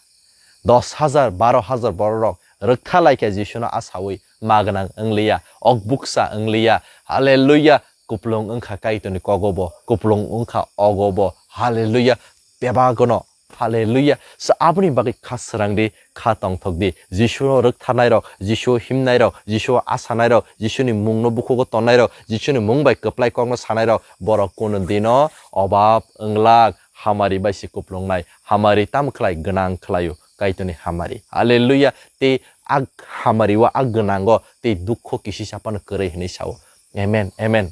Dos hajar, baro hajar bororok rwktha laikha Jisuno asawi ma gwnang wngliya, ok buksa wngliya. Hallelujah. Kuplung wngkha Kaitorni kogobo, kuplung wngkha ogobo. Hallelujah. Bebagono Hallelujah. So, aboni bagwi kha srang di, kha tongthok di. Jisu rwktharnai rok, Jisu himnai rok, Jisu asanai rok, Jisuni mungno bukhugo tonnai rok, Jisuni mung bai kwplai kokno sanai rok, borok kuno dino obab wnglak, hamari bai se kuplungnai, hamari tam khlai gwnang khlaio, Kaitorni hamari. Hallelujah. Tei a hamari o, a gwnango tei dukho kisi sapano kwrwi hinwi sao. Amen, amen.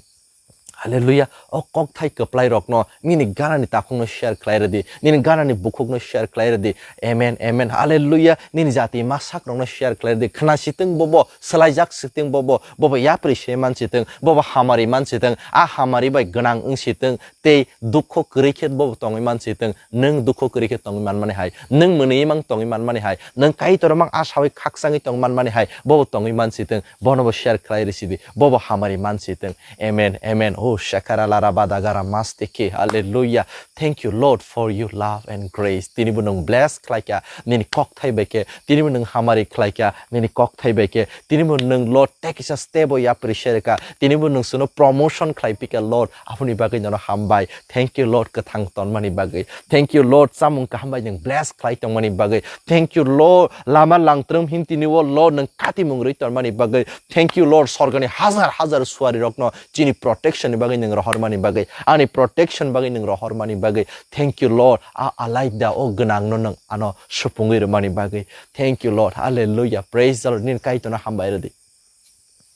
Hallelujah. O kokthai kwplai rokno nini ganani takhukno share khlai rwdi, nini ganani bukhukno share khlai rwdi. Amen, amen. Hallelujah. Nini jati masak rokno share khlai rwdi. Khna sitwng bobo, swlaijak sitwng bobo, bobo yapri se man sitwng, bobo hamari man sitwng, a hamari bai gwnang wng sitwng, tei dukho kwrwi khe bobo tongwi man sitwng, nwng dukho kwrwi khe tongwi manmani hai, nwng mwnwi mang tongwi manmani hai, nwng Kaitor mang asawi khakchangwi tong manmani hai, bobo tongwi man sitwng, bono bo share khlai rwsidi, bobo hamari man sitwng. Amen, amen. Oh, shakara lara badagara masteke. Hallelujah. Thank you, Lord, for your love and grace. Tini bo nwng bless khlaikha, nini kokthai bai khe. Tini bo nwng hamari khlaikha, nini kokthai bai khe. Tini bo nwng, Lord, tei kisa step o yapri sereka. Tini bo nwng suno promotion khlai pika, Lord. Aboni bagwi nono hambai. Thank you, Lord, kwthang tonmani bagwi. Thank you, Lord, chamung kaham bai nwng bless khlai tongmani bagwi. Thank you, Lord, lama langtrum him tini o, Lord, nwng katimung rwi tonmani bagwi. Thank you, Lord, sorgani hajar hajar suari rokno chini protection ni bagwi nwng rohormani bagwi, ani protection bagwi nwng rohormani bagwi. Thank you, Lord, a alaida o gwnangno nwng ano supungwi rwmani bagwi. Thank you, Lord, hallelujah, praise the Lord, nini Kaitorno hambai rwdi.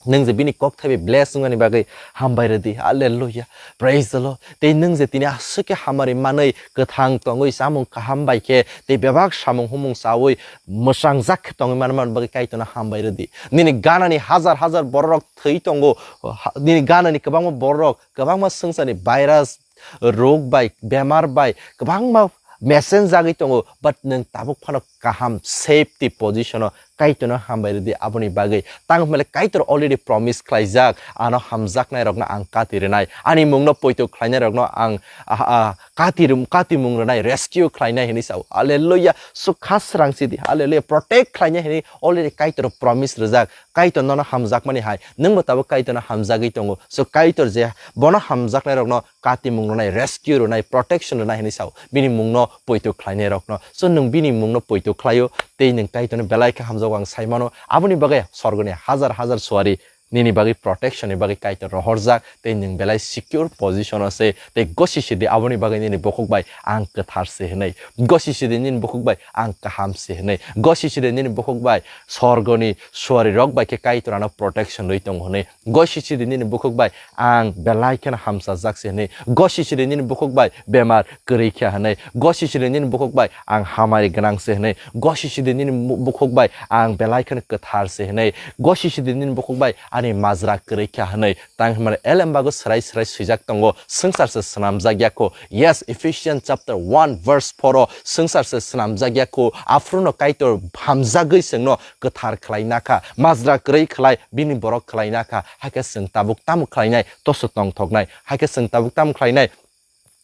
Nwng je bini kokthai bai bless wngmani bagwi hambai rwdi, hallelujah, praise the Lord. Tei nwng je tini aswk khe hamari manwi, kwthang tongwi, chamung kaham bai khe, tei bebak samung humung chawi, mwsang jak khe tongwi manmani bagwi Kaitorno hambai rwdi. Nini ganani hajar hajar bororok thwi tongo, ha-, nini ganani kwbangma bororok, kwbangma swngcharni virus, rog bai, bemar bai, kwbangma mesen jagwi tongo, but nwng tabuk phano kaham safety position o Kaitorno hambai rwdi aboni bagwi. Tang hwnmale Kaitor already promise khlaijak, ano hamjaknai rokno ang kati rwnai, ani mungno poito khlainai rokno ang, ah, ah, kati rw-, katimung rwnai, rescue khlainai hinwi sao. Hallelujah. So kha srang sidi. Hallelujah. Protect khlainai hinwi already Kaitor promise rwjak. Kaitor nono hamjakmani hai, nwngbo tabuk Kaitorno hamjagwi tongo. So Kaitor je bono hamjaknai rokno katimung rwnai, rescue rwnai, protection rwnai hinwi sao. Bini mungno poito khlainai rokno. So nwng bini mungno poito khlaio, tei nwng Kaitorno belai khe hamjago ang sai mano. Aboni bagwi sorgoni hajar hajar suari nini bagwi protection ni bagwi Kaitor rohorjak, tei nwng belai secure position o se, tei gosi sidi aboni bagwi nini bukhuk bai ang kwthar se hwnwi, gosi sidi nini bukhuk bai ang kaham se hwnwi, gosi sidi nini bukhuk bai sorgoni suari rok bai khe Kaitor ano protection rwi tongo hwnwi, gosi sidi nini bukhuk bai ang belai kheno hamsajak se hwnwi, gosi sidi nini bukhuk bai bemar kwrwi kha hwnwi, gosi sidi nini bukhuk bai ang hamari gwnang se hwnwi, gosi sidi nini mu-, bukhuk bai ang belai kheno kwthar se hwnwi, gosi sidi nini bukhuk bai ani majra kwrwi kha hwnwi. Tang hwnmani elembago swrai swrai swijak tongo, swngchar se swnamjak ya kho. Yes, Ephesians chapter one verse four o swngchar se swnamjak ya kho. Aphuru no Kaitor hamjagwi chwngno kwthar khlai nakha, majra kwrwi khlai bini borok khlai nakha. Hakhe chwng tabuk tamo khlainai, toso tongthoknai. Hakhe chwng tabuk tamo khlainai,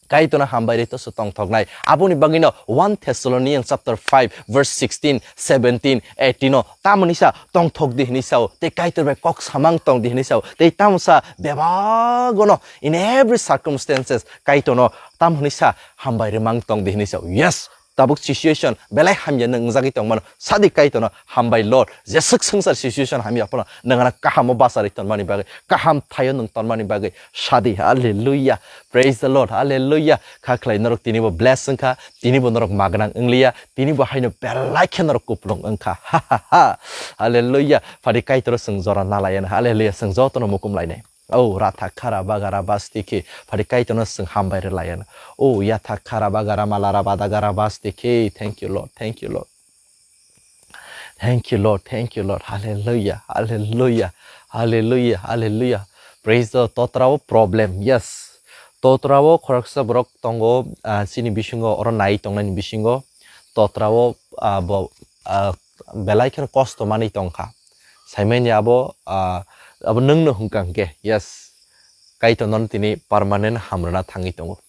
Kaitorno hambai rwi toso tongthoknai. Aboni bagwino one Thessalonians chapter five verse sixteen, seventeen, eighteen o tamoni sa tongthok di hwnwi sao, tei Kaitor bai kok samang tong di hwnwi sao, tei tamo sa bebagono in every circumstances Kaitorno tam hwnwi sa hambai rwmang tong di hwnwi sao. Yes, tabuk situation belai hamya nwng wngjagwi tongmano, sadi Kaitorno hambai Lord, jeswk swngchar situation hamya phano nwng ano kahamo bacharwi tonmani bagwi, kaham thaio nwng tonmani bagwi sadi. Hallelujah, praise the Lord, hallelujah. Kha khlai norok tinibo bless wngkha, tinibo norok magwnang wngliya, tinibo haino belai khe norok kuplung wngkha. Ha ha ha. Hallelujah. Phadi Kaitor swng jora nalaiyan. Hallelujah. Swng jotono mukum lainai. Oh, ratha khara bagara bastiki. Phadi Kaitorno swng hambai rwlaiyan. Oh, yatha khara bagara malara badagara bastiki. Thank you, Lord. Thank you, Lord. Thank you, Lord. Thank you, Lord. Hallelujah. Hallelujah. Hallelujah. Hallelujah. Praise the Lord. Totrao problem. Yes. Totrao khoroksa borok tongo, ah, chini bisingo, oro nai tongnani bisingo. Totrao, ah, bo, ah, belai kheno kosto manwi tongkha. Saimanya abo, ah, abo nwngno hwnkha hwnkhe. Yes. Kaitor nono tini permanent hamrwna thangwi tongo.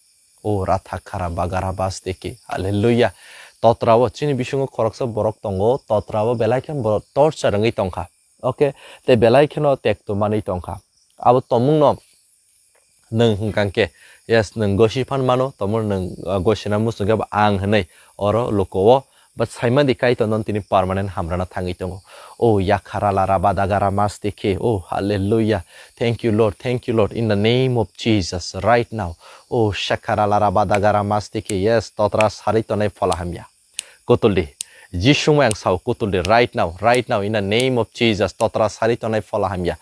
O ratha khara bagara bastiki. Hallelujah. Totrao chini bisingo khoroksa borok tongo, totrao belai khe borok torture wngwi tongkha. Okay, tei belai kheno tekto manwi tongkha. Abo tomungno nwng hwnkha khe, yes, nwng gosi phan mano, tomung nwng, uh, gosina muchungkhe bo ang hwnwi oro luko o. But saimandi Kaitor nono tini permanent hamrana thangwi tongo. O yakhara lara badagara mastiki. Oh, hallelujah. Thank you, Lord. Thank you, Lord. In the name of Jesus, right now. Oh, shakara lara badagara mastiki. Yes, totra sari tonai phola hamya. Kutuldi. Jisung ang sao kutuldi right now, right now in the name of Jesus. Totra sari tonai phola hamya.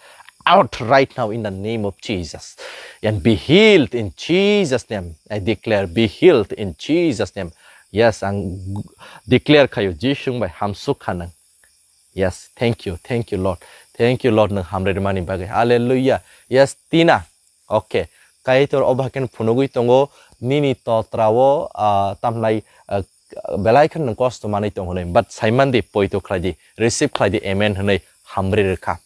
Out right now in the name of Jesus. And be healed in Jesus' name. I declare, be healed in Jesus' name. Yes, ang declare khayo, Jisung bai hamsuk khanang. Yes, thank you, thank you, Lord. Thank you, Lord, nwng hamrwimani bagwi. Hallelujah. Yes, Tina. Okay. Kaitor obo haikhe phunugwi tongo, nini totrao, ah, tamhnai, ah, belai khe nwng kosto manwi tong hwnwi. But saimandi poito khlaidi, receive khlaidi, amen hwnwi hamri rwkha.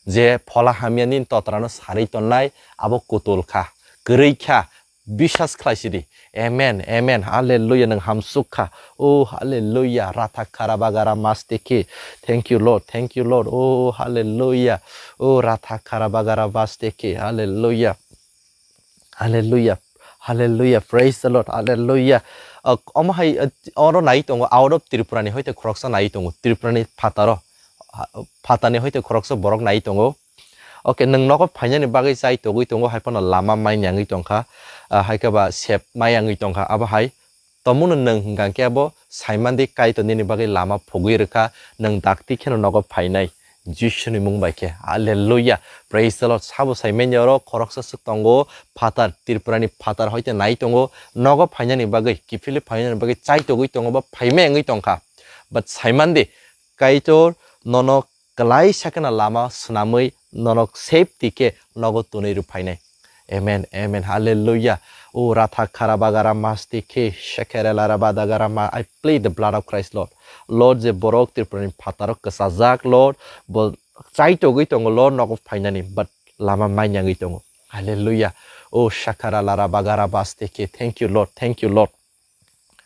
Je phola hamya nini totrano sarwi tonnai, abo kutul kha, kwrwi kha, bisas khlaisidi. Amen, amen, hallelujah, nwng hamsuk kha. Oh, hallelujah, ratha khara bagara mastiki. Thank you, Lord, thank you, Lord. Oh, hallelujah. Oh, ratha khara bagara mastiki. Hallelujah. Hallelujah. Hallelujah. Praise the Lord. Hallelujah. Uh, omo hai, uh, oro nai tongo, out of Tripura ni hoite khoroksa nai tongo. Tripura ni phataro, ha-, phatani hoite khoroksa borok nai tongo. Okay, nwng nogo phainani bagwi chai togwi tongo, hai phano lama mai nangwi tongkha. Uh, hai khe ba sep mai wngwi tongkha. Abo hai Tomungno nwng hwnkha khe abo saimandi Kaitor nini bagwi lama phugwi rwkha, nwng dakti kheno nogo phainai. Jisuni mung bai khe. Hallelujah. Praise the Lord. Sabo saimanya oro khoroksa swk tongo, phatar, Tripurani phatar hoite nai tongo, nogo phainani bagwi, kiphilwi phainani bagwi chai togwi tongo, ba phaimai wngwi tongkha. But saimandi, Kaitor nono kwlai sakena lama swnamwi norok safety khe nogo tonwi rw phainai. Amen, amen, hallelujah. O ratha khara bagara masti khe shekere lara badagara ma, I plead the blood of Christ, Lord. Lord, je borok Tripurani phataro kwchajak, Lord, bo chai togwi tongo, Lord, nogo phainani, but lama mainyangwi tongo. Hallelujah. O shakara lara bagara basti khe, thank you, Lord, thank you, Lord.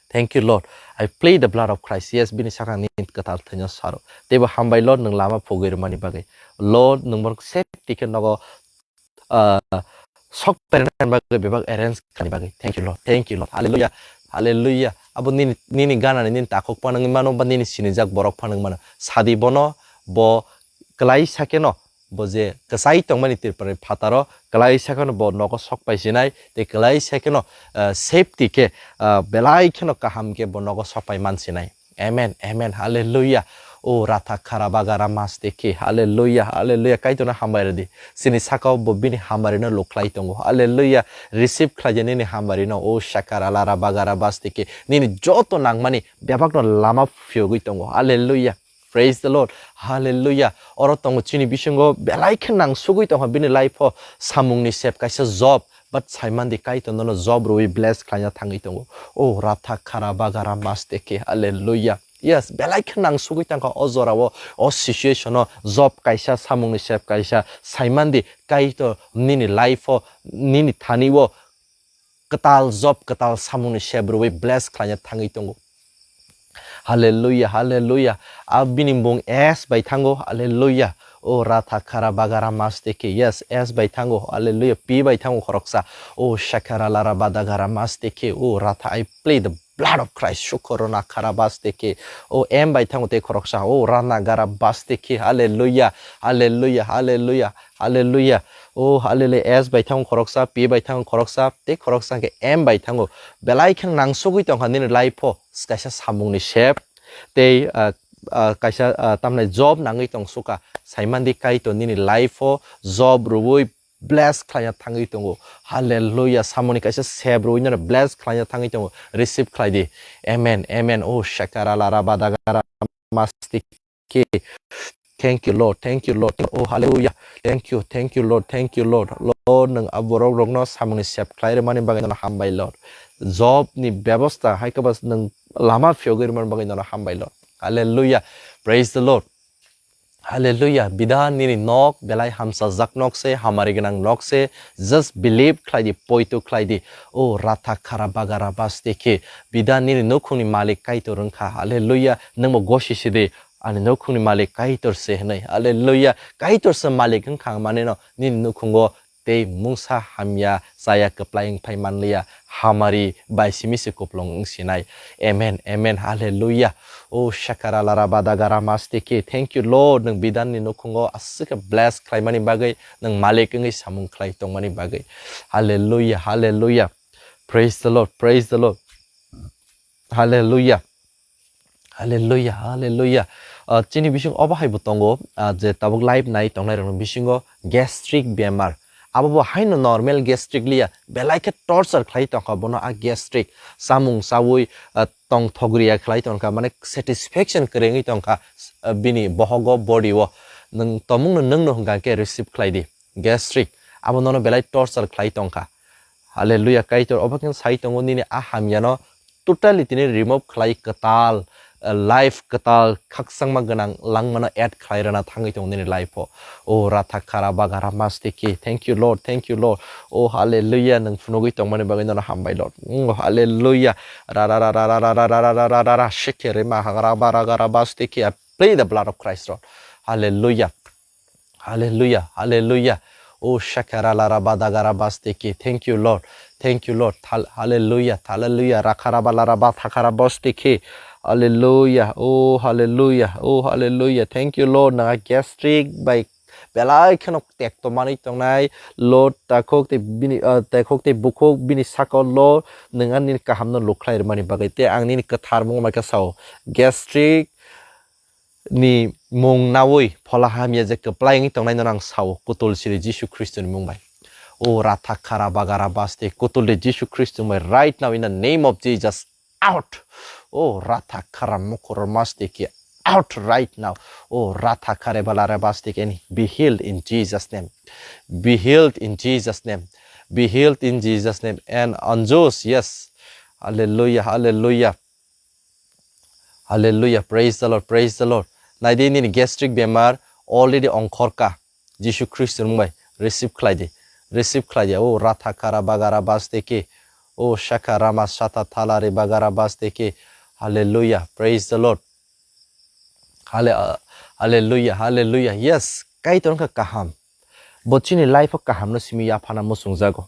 Thank you, Lord. I plead the blood of Christ. Yes, bini sakang ni kwtal thwino saro. Teibo hambai, Lord, nwng lama phugwi rwmani bagwi. Lord, nwng borok safety khe nogo, ah, sok pernani bagwi bebak arrange khlani bagwi. Thank you, Lord. Thank you, Lord. Hallelujah. Hallelujah. Abo nini, nini ganani nini takhuk phano wngwi mano, ba nini sinijak borok phano wngwi mano. Sadi bono, bo kwlai sakeno bo je kwchai tongmani Tripurani phataro kwlai sa kheno bo nogo sok pai sinai, tei kwlai sa kheno, ah, safety khe, ah, belai kheno kaham khe bo nogo sok pai man sinai. Amen, amen, hallelujah. O ratha khara bagara maste khe, hallelujah, hallelujah. Kaitorno hambai rwdi. Chini sakao bo bini hambai rwno lukhlai tongo. Hallelujah. Receive khlai di nini hambai rwno. O shakara lara bagara baste khe. Nini joto nangmani bebakno lama phiyogwi tongo. Hallelujah. Praise the Lord. Hallelujah. Oro tongo chini bisingo belai khe nangsugwi tongkha bini life o samungni sep kaisa Job. But saimandi Kaitor nono Job rwi bless khlaina thangwi tongo. O ratha khara bagara maste khe. Hallelujah. Yes, belai khe nangsugwi tongkha o jorao, o situation o Job kaisa samungni sep kaisa saimandi Kaitor nini life o, nini thani o kwtal Job kwtal samungni sep rwi bless khlaina thangwi tongo. Hallelujah, hallelujah. A bini mung S bai thango. Hallelujah. O ratha khara bagara maste khe. Yes, S bai thango. Hallelujah. P bai thango khoroksa. O shakara lara badagara maste khe. O ratha, I plead the blood of Christ. Shukorona khara baste khe. O M bai thango tei khoroksa. O rana gara baste khe. Hallelujah. Hallelujah. Hallelujah. Hallelujah. O hallelujah. S bai thango khoroksa, P bai thango khoroksa, tei khoroksa hwnkhe M bai thango. Belai khe nangsugwi tongkha nini life o kaisa samungni sep. Tei, ah, ah, kaisa, ah, tamni Job nangwi tong suka. Saimandi Kaitor nini life o Job rwi bless khlaina thangwi tongo. Hallelujah. Samungni kaisa sep rwi nono bless khlaina thangwi tongo. Receive khlai di. Amen. Amen. O shakara lara badagara mastik khe. Thank you, Lord. Thank you, Lord. Oh, hallelujah. Thank you, thank you, Lord. Thank you, Lord. Lord, nwng a borok rokno samungni sep khlai rwmani bagwi nono hambai, Lord. Job ni bebosta hai khe ba nwng lama phiyogwi rwmani bagwi nono hambai, Lord. Hallelujah. Praise the Lord. Hallelujah. Bidan nini nok belai hamsajak nok se, hamari gwnang nok se. Just believe khlai di, poito khlai di. Oh, ratha khara bagara baste khe. Bidan nini nukhungni malik Kaitor wngkha. Hallelujah. Nwngbo gosi si di. Ani nukhungni malik Kaitor se hwnwi. Hallelujah. Kaitor se malik wngkha ang manino nini nukhungo tei mungsa hamya chaya kwplai wngphai manliya. Hamari bai simi se kuplung wngsinai. Amen. Amen. Hallelujah. O shakara lara badagara mastiki. Thank you, Lord. Nwng bidanni nukhungo aswk khe bless khlaimani bagwi, nwng malik wngwi samung khlai tongmani bagwi. Hallelujah. Hallelujah. Praise the Lord. Praise the Lord. Hallelujah. Hallelujah, hallelujah. Ah, chini bising obo hai bo tongo, ah, je tabuk live nai tongnai rokni bisingo gastric bemar. Abo bo haino normal gastric liya, belai khe torture khlai tongkha bono a gastric. Samung chawi, ah, tong thogriya khlai tongkha, mane satisfaction kwrwngwi tongkha, ah, bini bohogo body o. Nwng tomungno nwngno hwnkha khe receive khlai di. Gastric, abo nono belai torture khlai tongkha. Hallelujah, Kaitor obo khe sai tongo nini a hamyano totally tini remove khlai kwtal, eh, life kwtal khakchangma gwnang langmano add khlai rwna thangwi tongo nini life o. O ratha khara bagara mastiki. Thank you, Lord. Thank you, Lord. O hallelujah, nwng phunugwi tongmani bagwi nono hambai, Lord. Mm, hallelujah. Ra, ra, ra, ra, ra, ra, ra, ra, ra, ra, ra, ra, sheke rema hagra bara gara bastiki. I plead the blood of Christ, Lord. Hallelujah. Hallelujah, hallelujah. O shakara lara badagara bastiki. Thank you, Lord. Thank you, Lord. Thal-, hallelujah, hallelujah. Rakara balara bathakara bastiki. Hallelujah. Oh, hallelujah. Oh, hallelujah. Thank you, Lord. Nanga gastric bai belai kheno tekto manwi tongnai. Lord, takhok tei bini, ah, takhok tei bukhuk bini saka, Lord, nwng ani kahamno lukhlai rwmani bagwi tei ang nini kwthar mung bai khe sao. Gastric ni mung nawi phola hamya je kwplai wngwi tongnai nono ang sao, kutul siri Jisu Khristo ni mung bai. O ratha khara bagara baste kutul de Jisu Khristo ni mung bai right now in the name of Jesus, out. O ratha khara mukhur maste ki, out right now. O ratha khare balare baste ki, and be healed in Jesus name. Be healed in Jesus name. Be healed in Jesus name. And Anjus, yes. Hallelujah, hallelujah. Hallelujah, praise the Lord, praise the Lord. Naidi nini gastric bemar already ongkhorka. Jisu Khristo ni mung bai receive khlai di. Receive khlai di. O ratha kara bagara basteki. O shaka rama sata thalari bagara basteki. Hallelujah, praise the Lord. Halle-, hallelujah, hallelujah. Yes, Kaitor wngkha kaham. Bo chini life o kaham no simi yaphana muchungjago.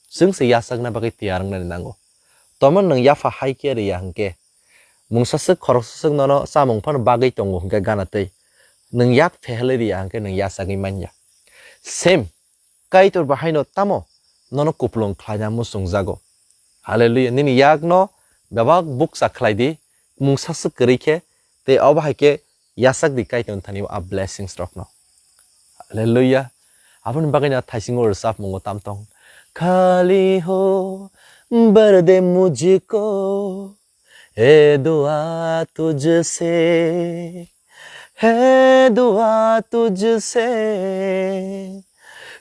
Chwng se yachakna bagwi tiyar wngnani nango. Tamo nwng yapha hai khe riya hwnkhe, mungsa swk khoroksa swk nono chamung phano bagwi tongo hwnkhe gana twi. Nwng yak phehelwi riya hwnkhe nwng yachagwi manya. Same, Kaitor bahaino tamo nono kupulung khlaina muchungjago. Hallelujah. Nini yakno bebak bukcha khlai di, mungsa swk kwrwi khe, tei obo hai khe yachak di Kaitorni thani a blessings rokno. Hallelujah. Aboni bagwi no thaisingo rwchapmungo tam tong. Khali ho berde mujhko, e dua tujhse, hai dua tujhse,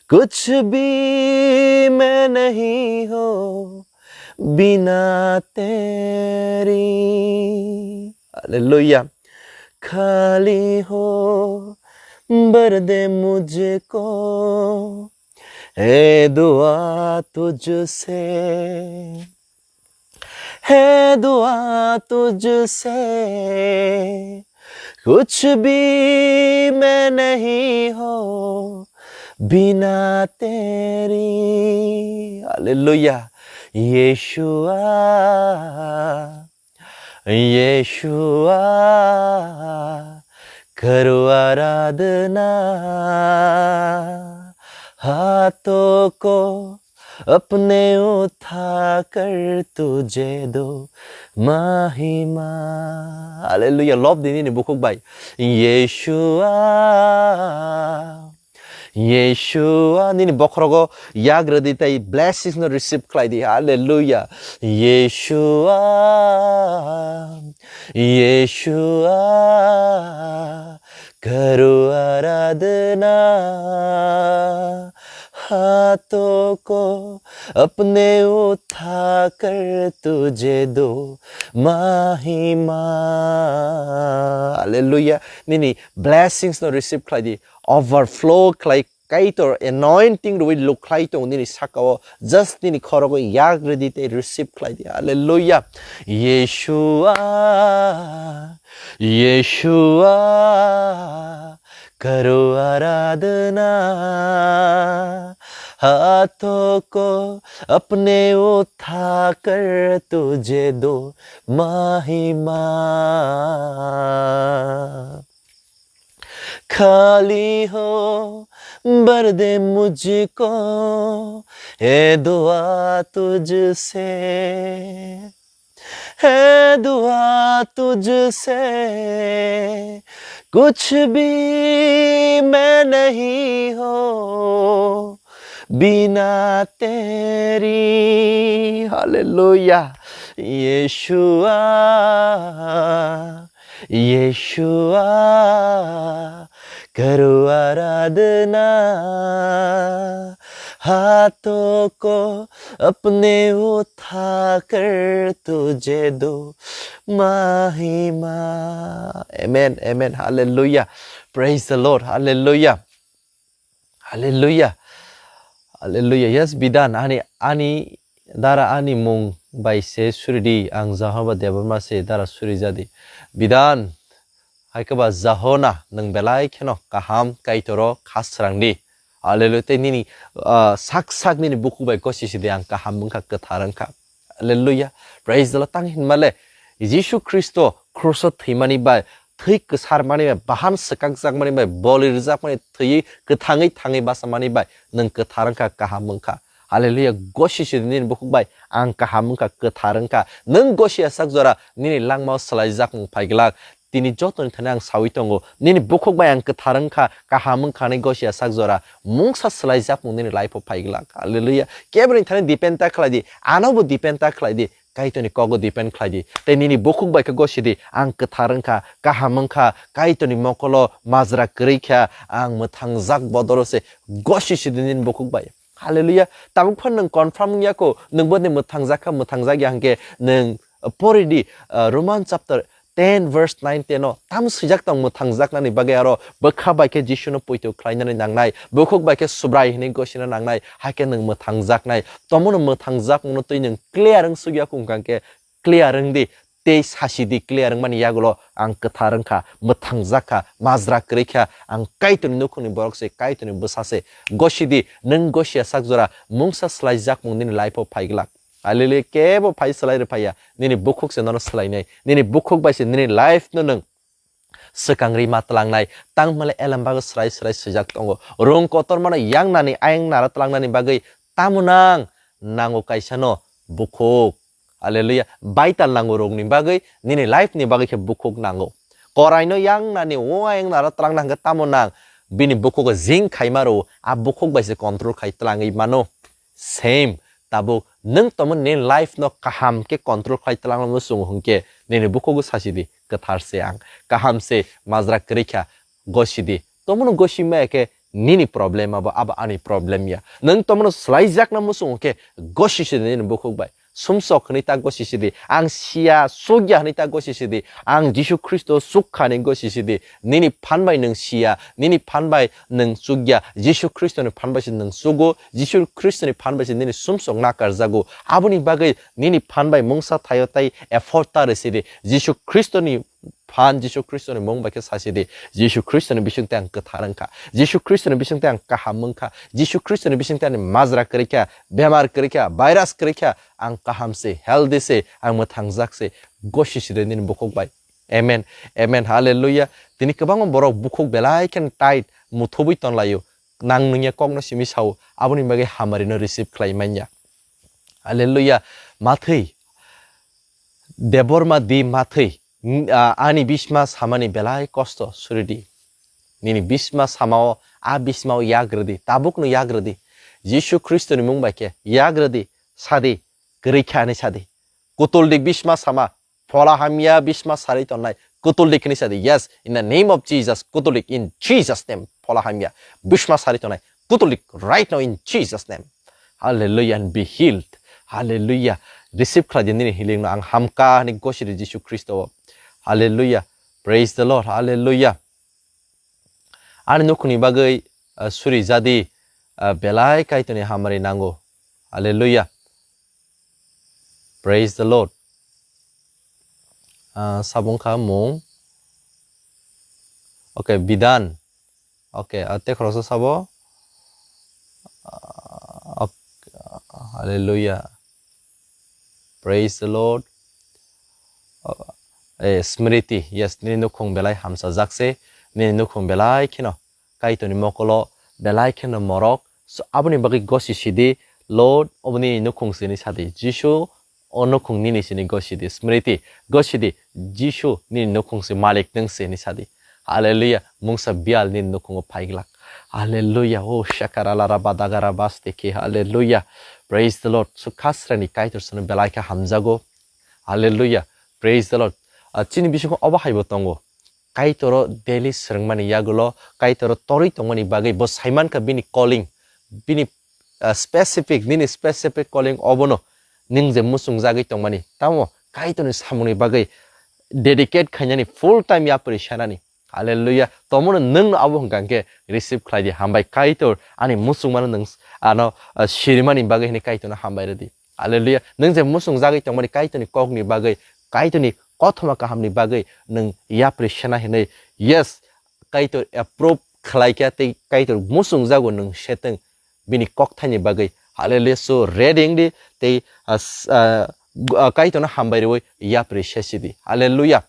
kuch bhi main nahi ho bina tere. Hallelujah. Khali ho berde mujhko, e dua tujhse, hai dua tujhse, kuch bhi main nahi ho bina tere. Hallelujah. Yeshua, Yeshua, karo aradhna, haaton ko apne utha kar tujhe do mahima. Hallelujah. Lob di nini bukhuk bai. Yeshua, Yeshua, nini bokhorogo yak rwdi tei blessings no receive khlai di. Hallelujah. Yeshua, Yeshua, karo aradhna, haaton ko apne utha kar tujhe do mahima. Hallelujah. Nini blessings no receive khlai di. Overflow khlai Kaitor anointing rwi luk khlai tong nini sakao. Just nini khorogo yak rwdi tei receive khlai di. Hallelujah. Yeshua, Yeshua, karo aradhna, haaton ko apne utha kar tujhe do mahima. Khali ho berde mujhko, e dua tujhse, hai dua tujhse, kuch bhi main nahi ho bina tere. Hallelujah. Yeshua, Yeshua, karo aradhna, haaton ko apne utha kar tujhe do mahima. Amen, amen, hallelujah. Praise the Lord, hallelujah. Hallelujah. Hallelujah. Yes, Bidan, ani, ani dara ani mung bai se suri di, ang Jehovah Debbarma se dara suri jadi. Bidan, hai khe ba Jahona, nwng belai kheno kaham Kaitoro kha srang di. Hallelujah. Tei nini, ah, sak sak nini bukhuk bai gosi si di, ang kaham wngkha, kwthar wngkha. Hallelujah. Praise the Lord. Tang hinmale, Jisu Khristo kruso thwimani bai, thwi kwsarmani bai, bahan swkakjakmani bai, boli rwjakmani, thwiwi kwthangwi thangwi basamani bai, nwng kwthar wngkha, kaham wngkha. Hallelujah. Gosi si di nini bukhuk bai, ang kaham wngkha, kwthar wngkha. Nwng gosi ya sak jora, nini langmao swlaijakmung phaiglak. Tini jotoni thani ang sawi tongo, nini bukhuk bai ang kwthar wngkha, kaham wngkha hinwi gosi ya sak jora, mungsa swlaijakmung nini life-o phaiglak. Hallelujah. Keboni thani depend ta khlai di, anobo depend ta khlai di, Kaitorni kogo depend khlai di. Tei nini bukhuk bai khe gosi di, ang kwthar wngkha, kaham wngkha, Kaitorni mokolo majra kwrwi kha, ang mwthangjak bodolo se gosi si di nini bukhuk bai. Hallelujah. Tabuk phan nwng confirm wngya kho, nwng bo ni mwthangjak kha, mwthangjak ya hwnkhe nwng pori di, uh, Roman chapter ten verse nine ten o tam swijak tong mwthangjaknani bagwi aro bwkha bai khe Jisuno poito khlainani nangnai, bukhuk bai khe Subrai hwnwi gosina nangnai, hakhe nwng mwthangjaknai. Tomono mwthangjak mungno twi nwng clear wng sugya kho wngkha khe clear wng di, tei sasi di clear wngmani yagulo ang kwthar wngkha, mwthangjak kha, majra kwrwi kha, ang Kaitorni nukhungni borok se, Kaitorni bwsa se. Gosi di, nwng gosi ya sak jora mungsa swlaijakmung nini life-o phaiglak. Hallelujah, kebo phai swlai rw phaiya. Nini bukhuk se nono swlainai. Nini bukhuk bai se nini life no nwng swkang rima tlangnai, tang hwnle elem bagwi srai srai swijak tongo. Rung kotormano yangnani ayang nara tlangnani bagwi tamo nang? Nango kaisano bukhuk. Hallelujah. Baital nango rungni bagwi, nini life ni bagwi khe bukhuk nango. Koraino yangnani o ayang nara tlangna hwnkhe tamo nang? Bini bukhugo jing khaima rwo, a bukhuk bai se control khai tlangwi mano. Same, tabuk nwng tongmani nini life no kaham khe control khlai twlangma muchungo hwnkhe nini bukhugo sasidi, kwthar se ang, kaham se, majra kwrwi kha, gosidi. Tongmano gosi maya khe nini problem abo, abo ani problem ya. Nwng tongmano swlaijakna muchungo khe gosi sidi nini bukhuk bai. Sumsok hwnwi ta gosi sidi, ang siya, sugya hwnwi ta gosi sidi, ang Jisu Khristo sukha hwnwi gosi sidi. Nini phan bai nwng siya, nini phan bai nwng chukya, Jisu Khristoni phan bai se nwng chugo, Jisu Khristoni phan bai se nini sumsok nakarjago. Aboni bagwi nini phan bai mungsa thaio tai effort ta rwsidi. Jisu Khristoni phan, Jisu Khristoni mung bai khe sasidi. Jisu Khristoni bising tei ang kwthar wngkha. Jisu Khristoni bising tei ang kaham wngkha. Jisu Khristoni bising tei ani majra kwrwi kha, bemar kwrwi kha, virus kwrwi kha, ang kaham se, healthy se, ang mwthangjak se. Gosi sidi nini bukhuk bai. Amen. Amen. Hallelujah. Tini kwbangma borok bukhuk belai khe tight muthubwi tonlaio. Nang nungya kokno simi sao, aboni bagwi hamarino receive khlai manya. Hallelujah. Mathwi. Debbarma di mathwi. N-, a, ani bisma samani belai kosto suridi. Nini bisma samao, a bismao yagridi. Tabukno yagridi. Jisu Khristoni mung bai khe yagridi. Sadi. Kwrwi kha hwnwi sadi. Kutuldi bisma sama. Phola hamya bisma sari tongnai. Kutuldi khini sadi. Yes, in the name of Jesus. Kutuldi in Jesus name. Phola hamya bisma sari tongnai. Kutuldi right now in Jesus name. Hallelujah and be healed. Hallelujah. Receive khlai di nini healing no. Ang hamkha hwnwi gosiri Jisu Khristo o. Hallelujah. Praise the Lord. Hallelujah. Ani nukhungni bagwi, ah, suri jadi, ah, belai Kaitorni hamari nango. Hallelujah. Praise the Lord. Ah, sabung kha mung. Okay, bidan. Okay, ah, tei khoroksa sabo. Ah, ok-, hallelujah. Praise the Lord. Ah, eh, Smriti, yes, nini nukhung belai hamsajak se, nini nukhung belai kheno Kaitorni mokolo belai kheno morok. So, aboni bagwi gosi sidi, Lord, obo nini nukhung se hwnwi sadi. Jisu, o nukhung nini se hwnwi gosi di. Smriti, gosi di, Jisu, nini nukhung se, Malik nwng se hwnwi sadi. Hallelujah. Mungsa biyal nini nukhungo phaiglak. Hallelujah. O shakara lara badagara basteke. Hallelujah. Praise the Lord. So, khasrani Kaitor sano belai khe hamjago. Hallelujah. Praise the Lord. Ah, chini bisingo obo haibo tongo. Kaitoro daily swrwngmani yagulo, Kaitoro torwi tongmani bagwi bo saimankha bini calling, bini, ah, specific, nini specific calling obono nwng je muchungjagwi tongmani. Tamo Kaitorni samungni bagwi dedicate khainani, full time yapri sanani. Hallelujah. Tomono nwngno abo hwnkha hwnkhe receive khlai di. Hambai Kaitor ani muchungmano nwng ano, ah, sirimani bagwi hwnwi Kaitorno hambai rwdi. Hallelujah. Nwng je muchungjagwi tongmani Kaitorni kokni bagwi, Kaitorni kothoma kahamni bagwi nwng yapri sena hinwi. Yes, Kaitor approve khlaikha tei Kaitor muchungjago nwng setwng bini kokthaini bagwi. Hallelujah. So ready wngdi tei, ah, s-, ah, g-, ah, Kaitorno hambai rwui yapri sesidi. Hallelujah.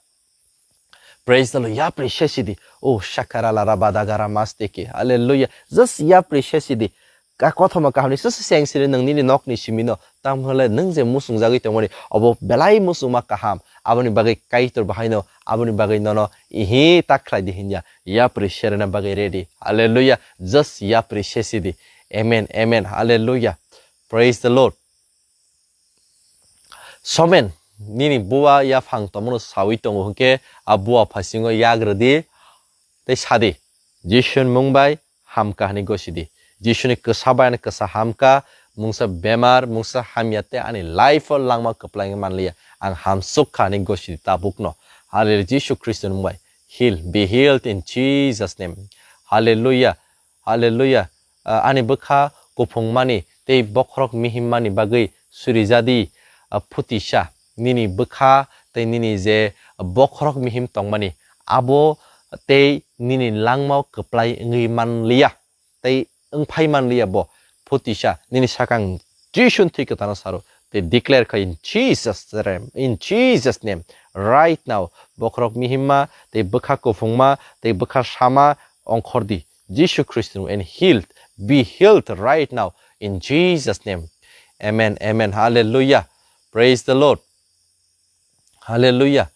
Praise the Lord. Yapri sesidi. Oh, shakara lara badagara masteke. Hallelujah. Just yapri sesidi. Ka kothoma kahamni sese sengsiri nwng nini nokni simino. Tamhole nwng je muchungjagwi tongmani. Obo belai muchungma kaham. Aboni bagwi Kaitor bahaino. Aboni bagwi nono ihi ta khlai di hinya. Yapri serena bagwi ready. Hallelujah. Just yapri sesidi. Amen. Amen. Hallelujah. Praise the Lord. Somen, nini bua yaphang tongmano sawi tongo hwnkhe, a bua phasingo yagrwdi tei sadi, Jisuni mung bai hamkha hwnwi gosidi. Jisuni kwsa bai ani kwsa hamkha, mungsa bemar, mungsa hamya tei ani life-o langma kwplai wngwi manliya. Ang hamsuk kha hwnwi gosidi tabukno. Hallelujah, Jisu Khristoni mung bai. Heal, be healed in Jesus' name. Hallelujah. Hallelujah. Ah, ani bwkha kuphungmani tei bokhorok mihimmani bagwi surijadi, ah, phutisa. Nini bwkha tei nini je bokhorok mihim tongmani, abo tei nini langmao kwplai wngwi manliya, tei wngphai manliya bo phutisa. Nini sakang Jisuni thwi kwtano saro. tei declare khai in Jesus name, in Jesus name, right now, bokhorok mihimma, tei bwkha kuphungma, tei bwkha sama ongkhor di, Jisu Khristo and healed, be healed right now in Jesus name. Amen, amen, hallelujah, praise the Lord. Hallelujah.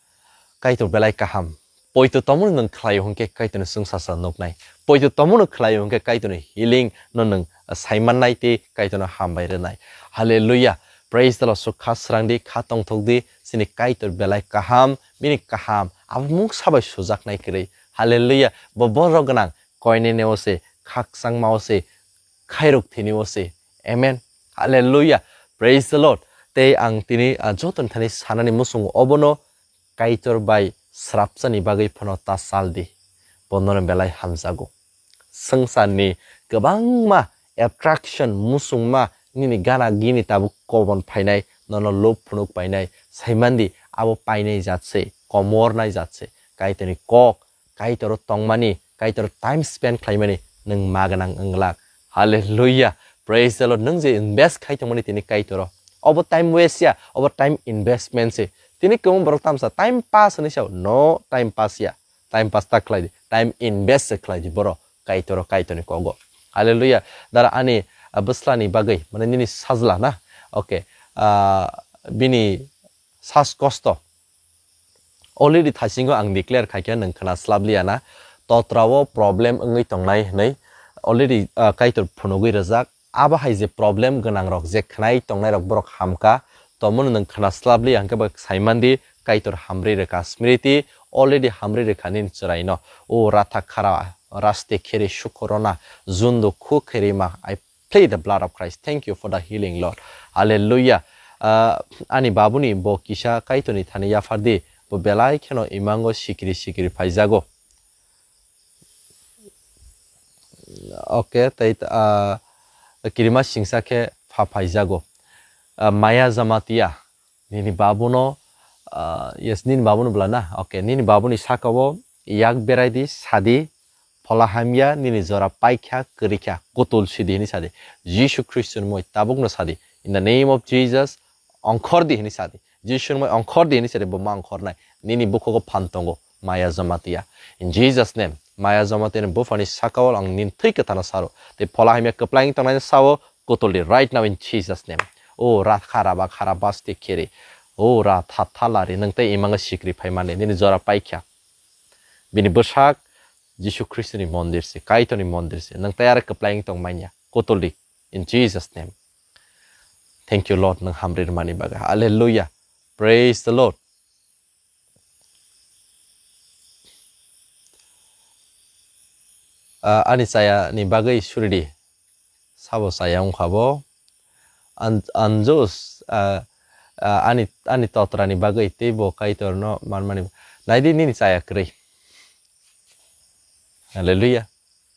Kaitor belai kaham. Poito tomono nwng khlaio hwnkhe Kaitorni chwngsasa nuknai. Poito tomono khlaio hwnkhe Kaitorni healing no nwng saimannai tei Kaitorno hambai rwnai. Hallelujah. Praise the Lord. Sok kha srang di, kha tongthok di, chini Kaitor belai kaham, bini kaham abo mungsa bai sujaknai kwrwi. Hallelujah. Bo borok gwnang koinene o se, khakchangma o se, khairok thini o se. Amen. Hallelujah. Praise the Lord. Tei ang tini, ah, jotoni thani sanani muchungo obono Kaitor bai srapsani bagwi phano ta sal di. Bonono belai hamjago. Swngcharni kwbangma attraction muchungma nini gana gini tabuk kobon phainai, nono lob phunuk painai, saimandi abo painai jat se, komornai jat se. Kaitorni kok Kaitoro tongmani, Kaitoro time spend khlaimani nwng ma gwnang wng glak. Hallelujah. Praise the Lord. Nwng je invest khai tongmani tini Kaitoro. Obo time waste ya, obo time investment se. Tini kwbang borok tamsa time pass hinwi sao. No, time pass ya. Time pass ta khlai di. Time invest se khlai di borok Kaitoro, Kaitorni kogo. Hallelujah. Dara ani, ah, bwslani bagwi, mane nini sajla na. Okay. Ah, bini sas kosto. Already thaisingo ang declare khaikhe nwng khna slap liya na. Totrao problem wngwi tongnai hwnwi already, ah, Kaitor phunugwi rwjak. Abo hai je problem gwnangrok je khnai tongnairok borok hamka. Tomono nwng khna slap liya hwnkhe bo saimandi Kaitor hamri rwkha. Smriti already hamri rwkha nini chwraino. O ratha khara raste khere sukhorona jundo khu kherima. I plead the blood of Christ. Thank you for the healing, Lord. Hallelujah. Ah, ani babuni bo kisa Kaitorni thani yaphardi, bo belai kheno imango sikiri sikiri phaijago. Okay, tei, ah, kirima singsa khe pha phaijago. Ah, Maya Jamatia, nini babuno, ah, yes, nini babuno bwla na? Okay, nini babuni sakao yak berai di, sadi, phola hamya, nini jora paikha, kwrwikha, kutul sidi hini sadi. Jisu Khristo ni mui tabukno sadi. In the name of Jesus, ongkhor di hini sadi. Jisu ni mui ongkhor di hini sadi, bo ma ongkhornai. Nini bukhugo phan tongo, Maya Jamatia. In Jesus name, Maya Jamatia ni buphani sakao ang nini thwi kwthano saro. Tei phola hamya kwplai wng tongnai sao, kutuldi right now in Jesus name. O ra khara ba khara baste khere. O ra tha tha lari nwng tei imang sikri phai mani nini jora paikha. Bini bwsak Jisu Khristo ni mondir se, Kaitor ni mondir se. Nwng tei are kwplai wng tong manya. Kutuldi in Jesus name. Thank you, Lord, nwng hamri rwmani bagwi. Hallelujah. Praise the Lord. Ah, ani chaya ni bagwi suridi. Sabo chaya wngkha bo. An-, anjus, ah, ah, ani, ani totra ni bagwi tei bo Kaitor no manmani. Naidi nini chaya kwrwi. Hallelujah.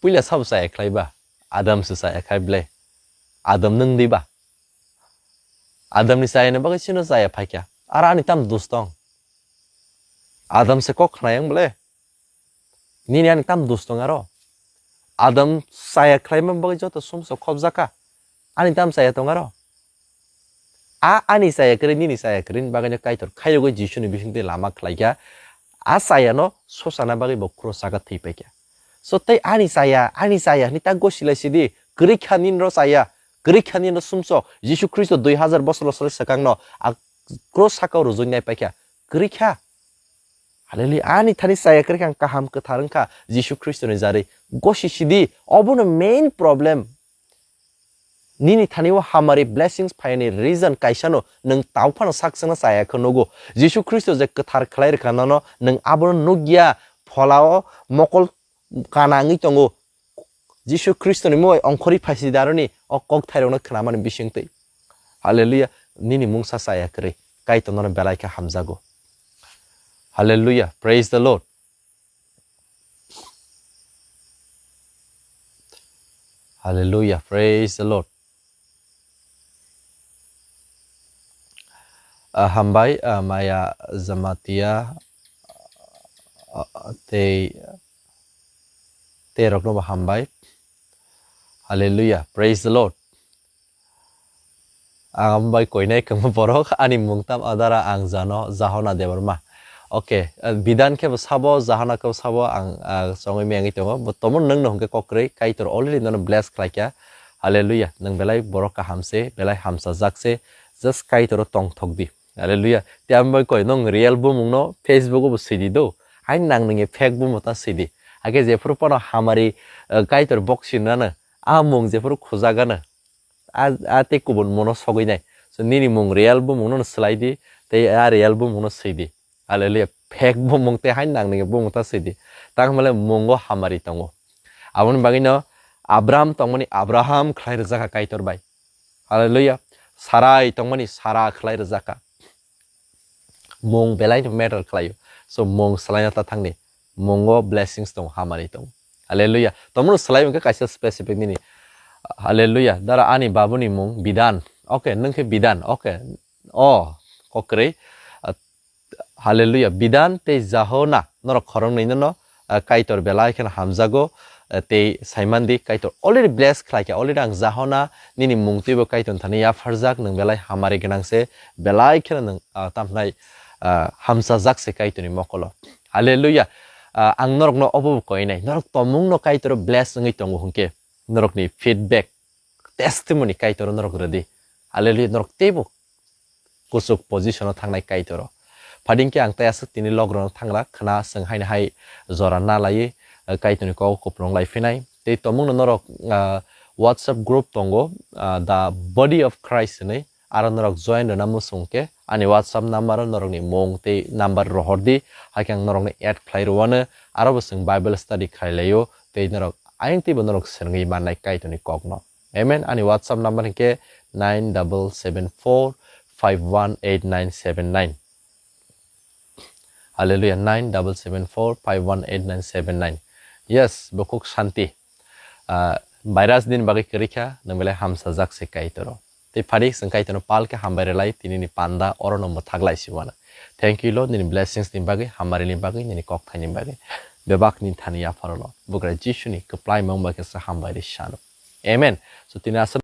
Puila sabo chaya khlai ba? Adam se chaya khai ble. Adam nwng di ba? Adam ni chaya ni bagwi chino chaya phaikha. Aro ani tam dus tong? Adam se kok khna yang ble. Nini ani tam dus tong aro? Adam chaya khlaima bagwi joto sumsok khobjakha. Ani tam chaya tong aro? A ani chaya kwrwi, nini chaya kwrwi ni bagwi no Kaitor khairogwi Jisu ni bisingtwi lama khlaikha. A chaya no sosana bagwi bo cross saka thwi paikha. So tei ani chaya, ani chaya hwnwi ta gosilai sidi, kwrwi kha nini ro chaya, kwrwi kha nini ro sumsok. Jisu Khristo dui hajar bosor bosor swkang no a cross saka o rujui nai paikha. Kwrwi kha. Hallelujah. Ani thani chaya kwrwi kha, ang kaham kwthar wngkha Jisu Khristo ni jarwi. Gosi sidi, obono main problem. Nini thani o hamari blessings phaiyani reason kaisa no, nwng tau phano sak chwngno chaya khe nugo. Jisu Khristo je kwthar khlai rwkha nono, nwng abono nukya, phola o mokol kana wngwi tongo. Jisu Khristo ni mui ongkhorwi phaisi daroni o kok thairokno khnamani bisingtwi. Hallelujah. Nini mungsa chaya kwrwi. Kaitor nono belai khe hamjago. Hallelujah. Praise the Lord. Hallelujah. Praise the Lord. Ah, hambai, ah, Maya Jamatia, ah, tei, tei rokno bo hambai. Hallelujah. Praise the Lord. Ang bai koinai kwma borok, ani mung tam adara ang jano, Jahona Debbarma. Okay, eh, Bidan khe bo sabo, Jahona khe bo sabo, ang, ah, chongwi mengwi tongo. Bo tomon nwngno hwnkhe kokrwi, Kaitor already nono bless khlaikha. Hallelujah. Nwng belai borok kaham se, belai hamsajak se, just Kaitoro tongthok di. Hallelujah. Te ang bai koi, nwng real bumung no Facebook o bo sidi do. Hai nang nini fake bumung ta sidi. Age jephuru pono hamari, eh, Kaitor boxing nano. A mung jephuru khujagano. A, a tei kubun mungno sogwi nai. So nini mung real bumung no swlai di, tei a real bumung no swi di. Hallelujah. Fake bumung tei hai nang nini bumung ta swi di. Tang hwnba le mungo hamari tongo. Aboni bagwi no Abraham tongmani Abraham khlai rwjak kha Kaitor bai. Hallelujah. Sarai tongmani Sara khlai rwjak kha. Mung belai no matter khlaio. So mung swlaina ta thangni. Mungo blessings tong, hamari tong. Hallelujah. Tomno swlai wngkha kaisa specific nini. Hallelujah. Dara ani babuni mung Bidan. Okay, nwng khe Bidan. Okay. O, kokrwi. Ah, hallelujah. Bidan tei Jahona norok khoroknwi no, ah, Kaitor belai kheno hamjago, ah, tei saimandi Kaitor already bless khlaikha, already ang Jahona nini mungtwibo Kaitor thani yapharjak, nwng belai hamari gwnang se, belai kheno nwng, ah, tamhnai, ah, hamsajak se Kaitorni mokolo. Hallelujah. Ah, ang norokno obo bo koinai, norok tomungno Kaitoro bless wngwi tongo hwnkhe, norokni feedback, testimony Kaitoro norok rwdi. Hallelujah, norok teibo kuchuk position o thangnai Kaitoro. Phadingkhe ang tei aswk tini logrokno thangra khna, chwng haino hai jora na laiwi, eh, Kaitorni kok kuplung lai phinai. Tei tomungno norok, ah, WhatsApp group tongo, ah, The Body of Christ hinwi, aro norok join rwna muchung khe ani WhatsApp number o norokni mung tei number rohor di, haikhe ang norokno add khlai rwano, aro bo chwng Bible study khlai laio, tei norok ayang teibo norok swrwngwi mannai Kaitorni kokno. Amen. Ani WhatsApp number hinkhe nine double seven four five one eight nine seven nine. Hallelujah. Nine double seven four five one eight nine seven nine. Yes, bukhuk shanti. Ah, virus din bagwi kwrwi kha, nwng belai hamsajak se Kaitoro. Tei phadik chwng Kaitorno pal khe hambai rwlai, tini ni panda oro no mwthak lai si wano. Thank you, Lord, nini blessings ni bagwi, hamari ni bagwi, nini kok thani bagwi. Bebak ni thani yapharo, Lord. Bugra Jisu ni kwplai mung bai khe sa hambai ri sano. Amen. So tini aswk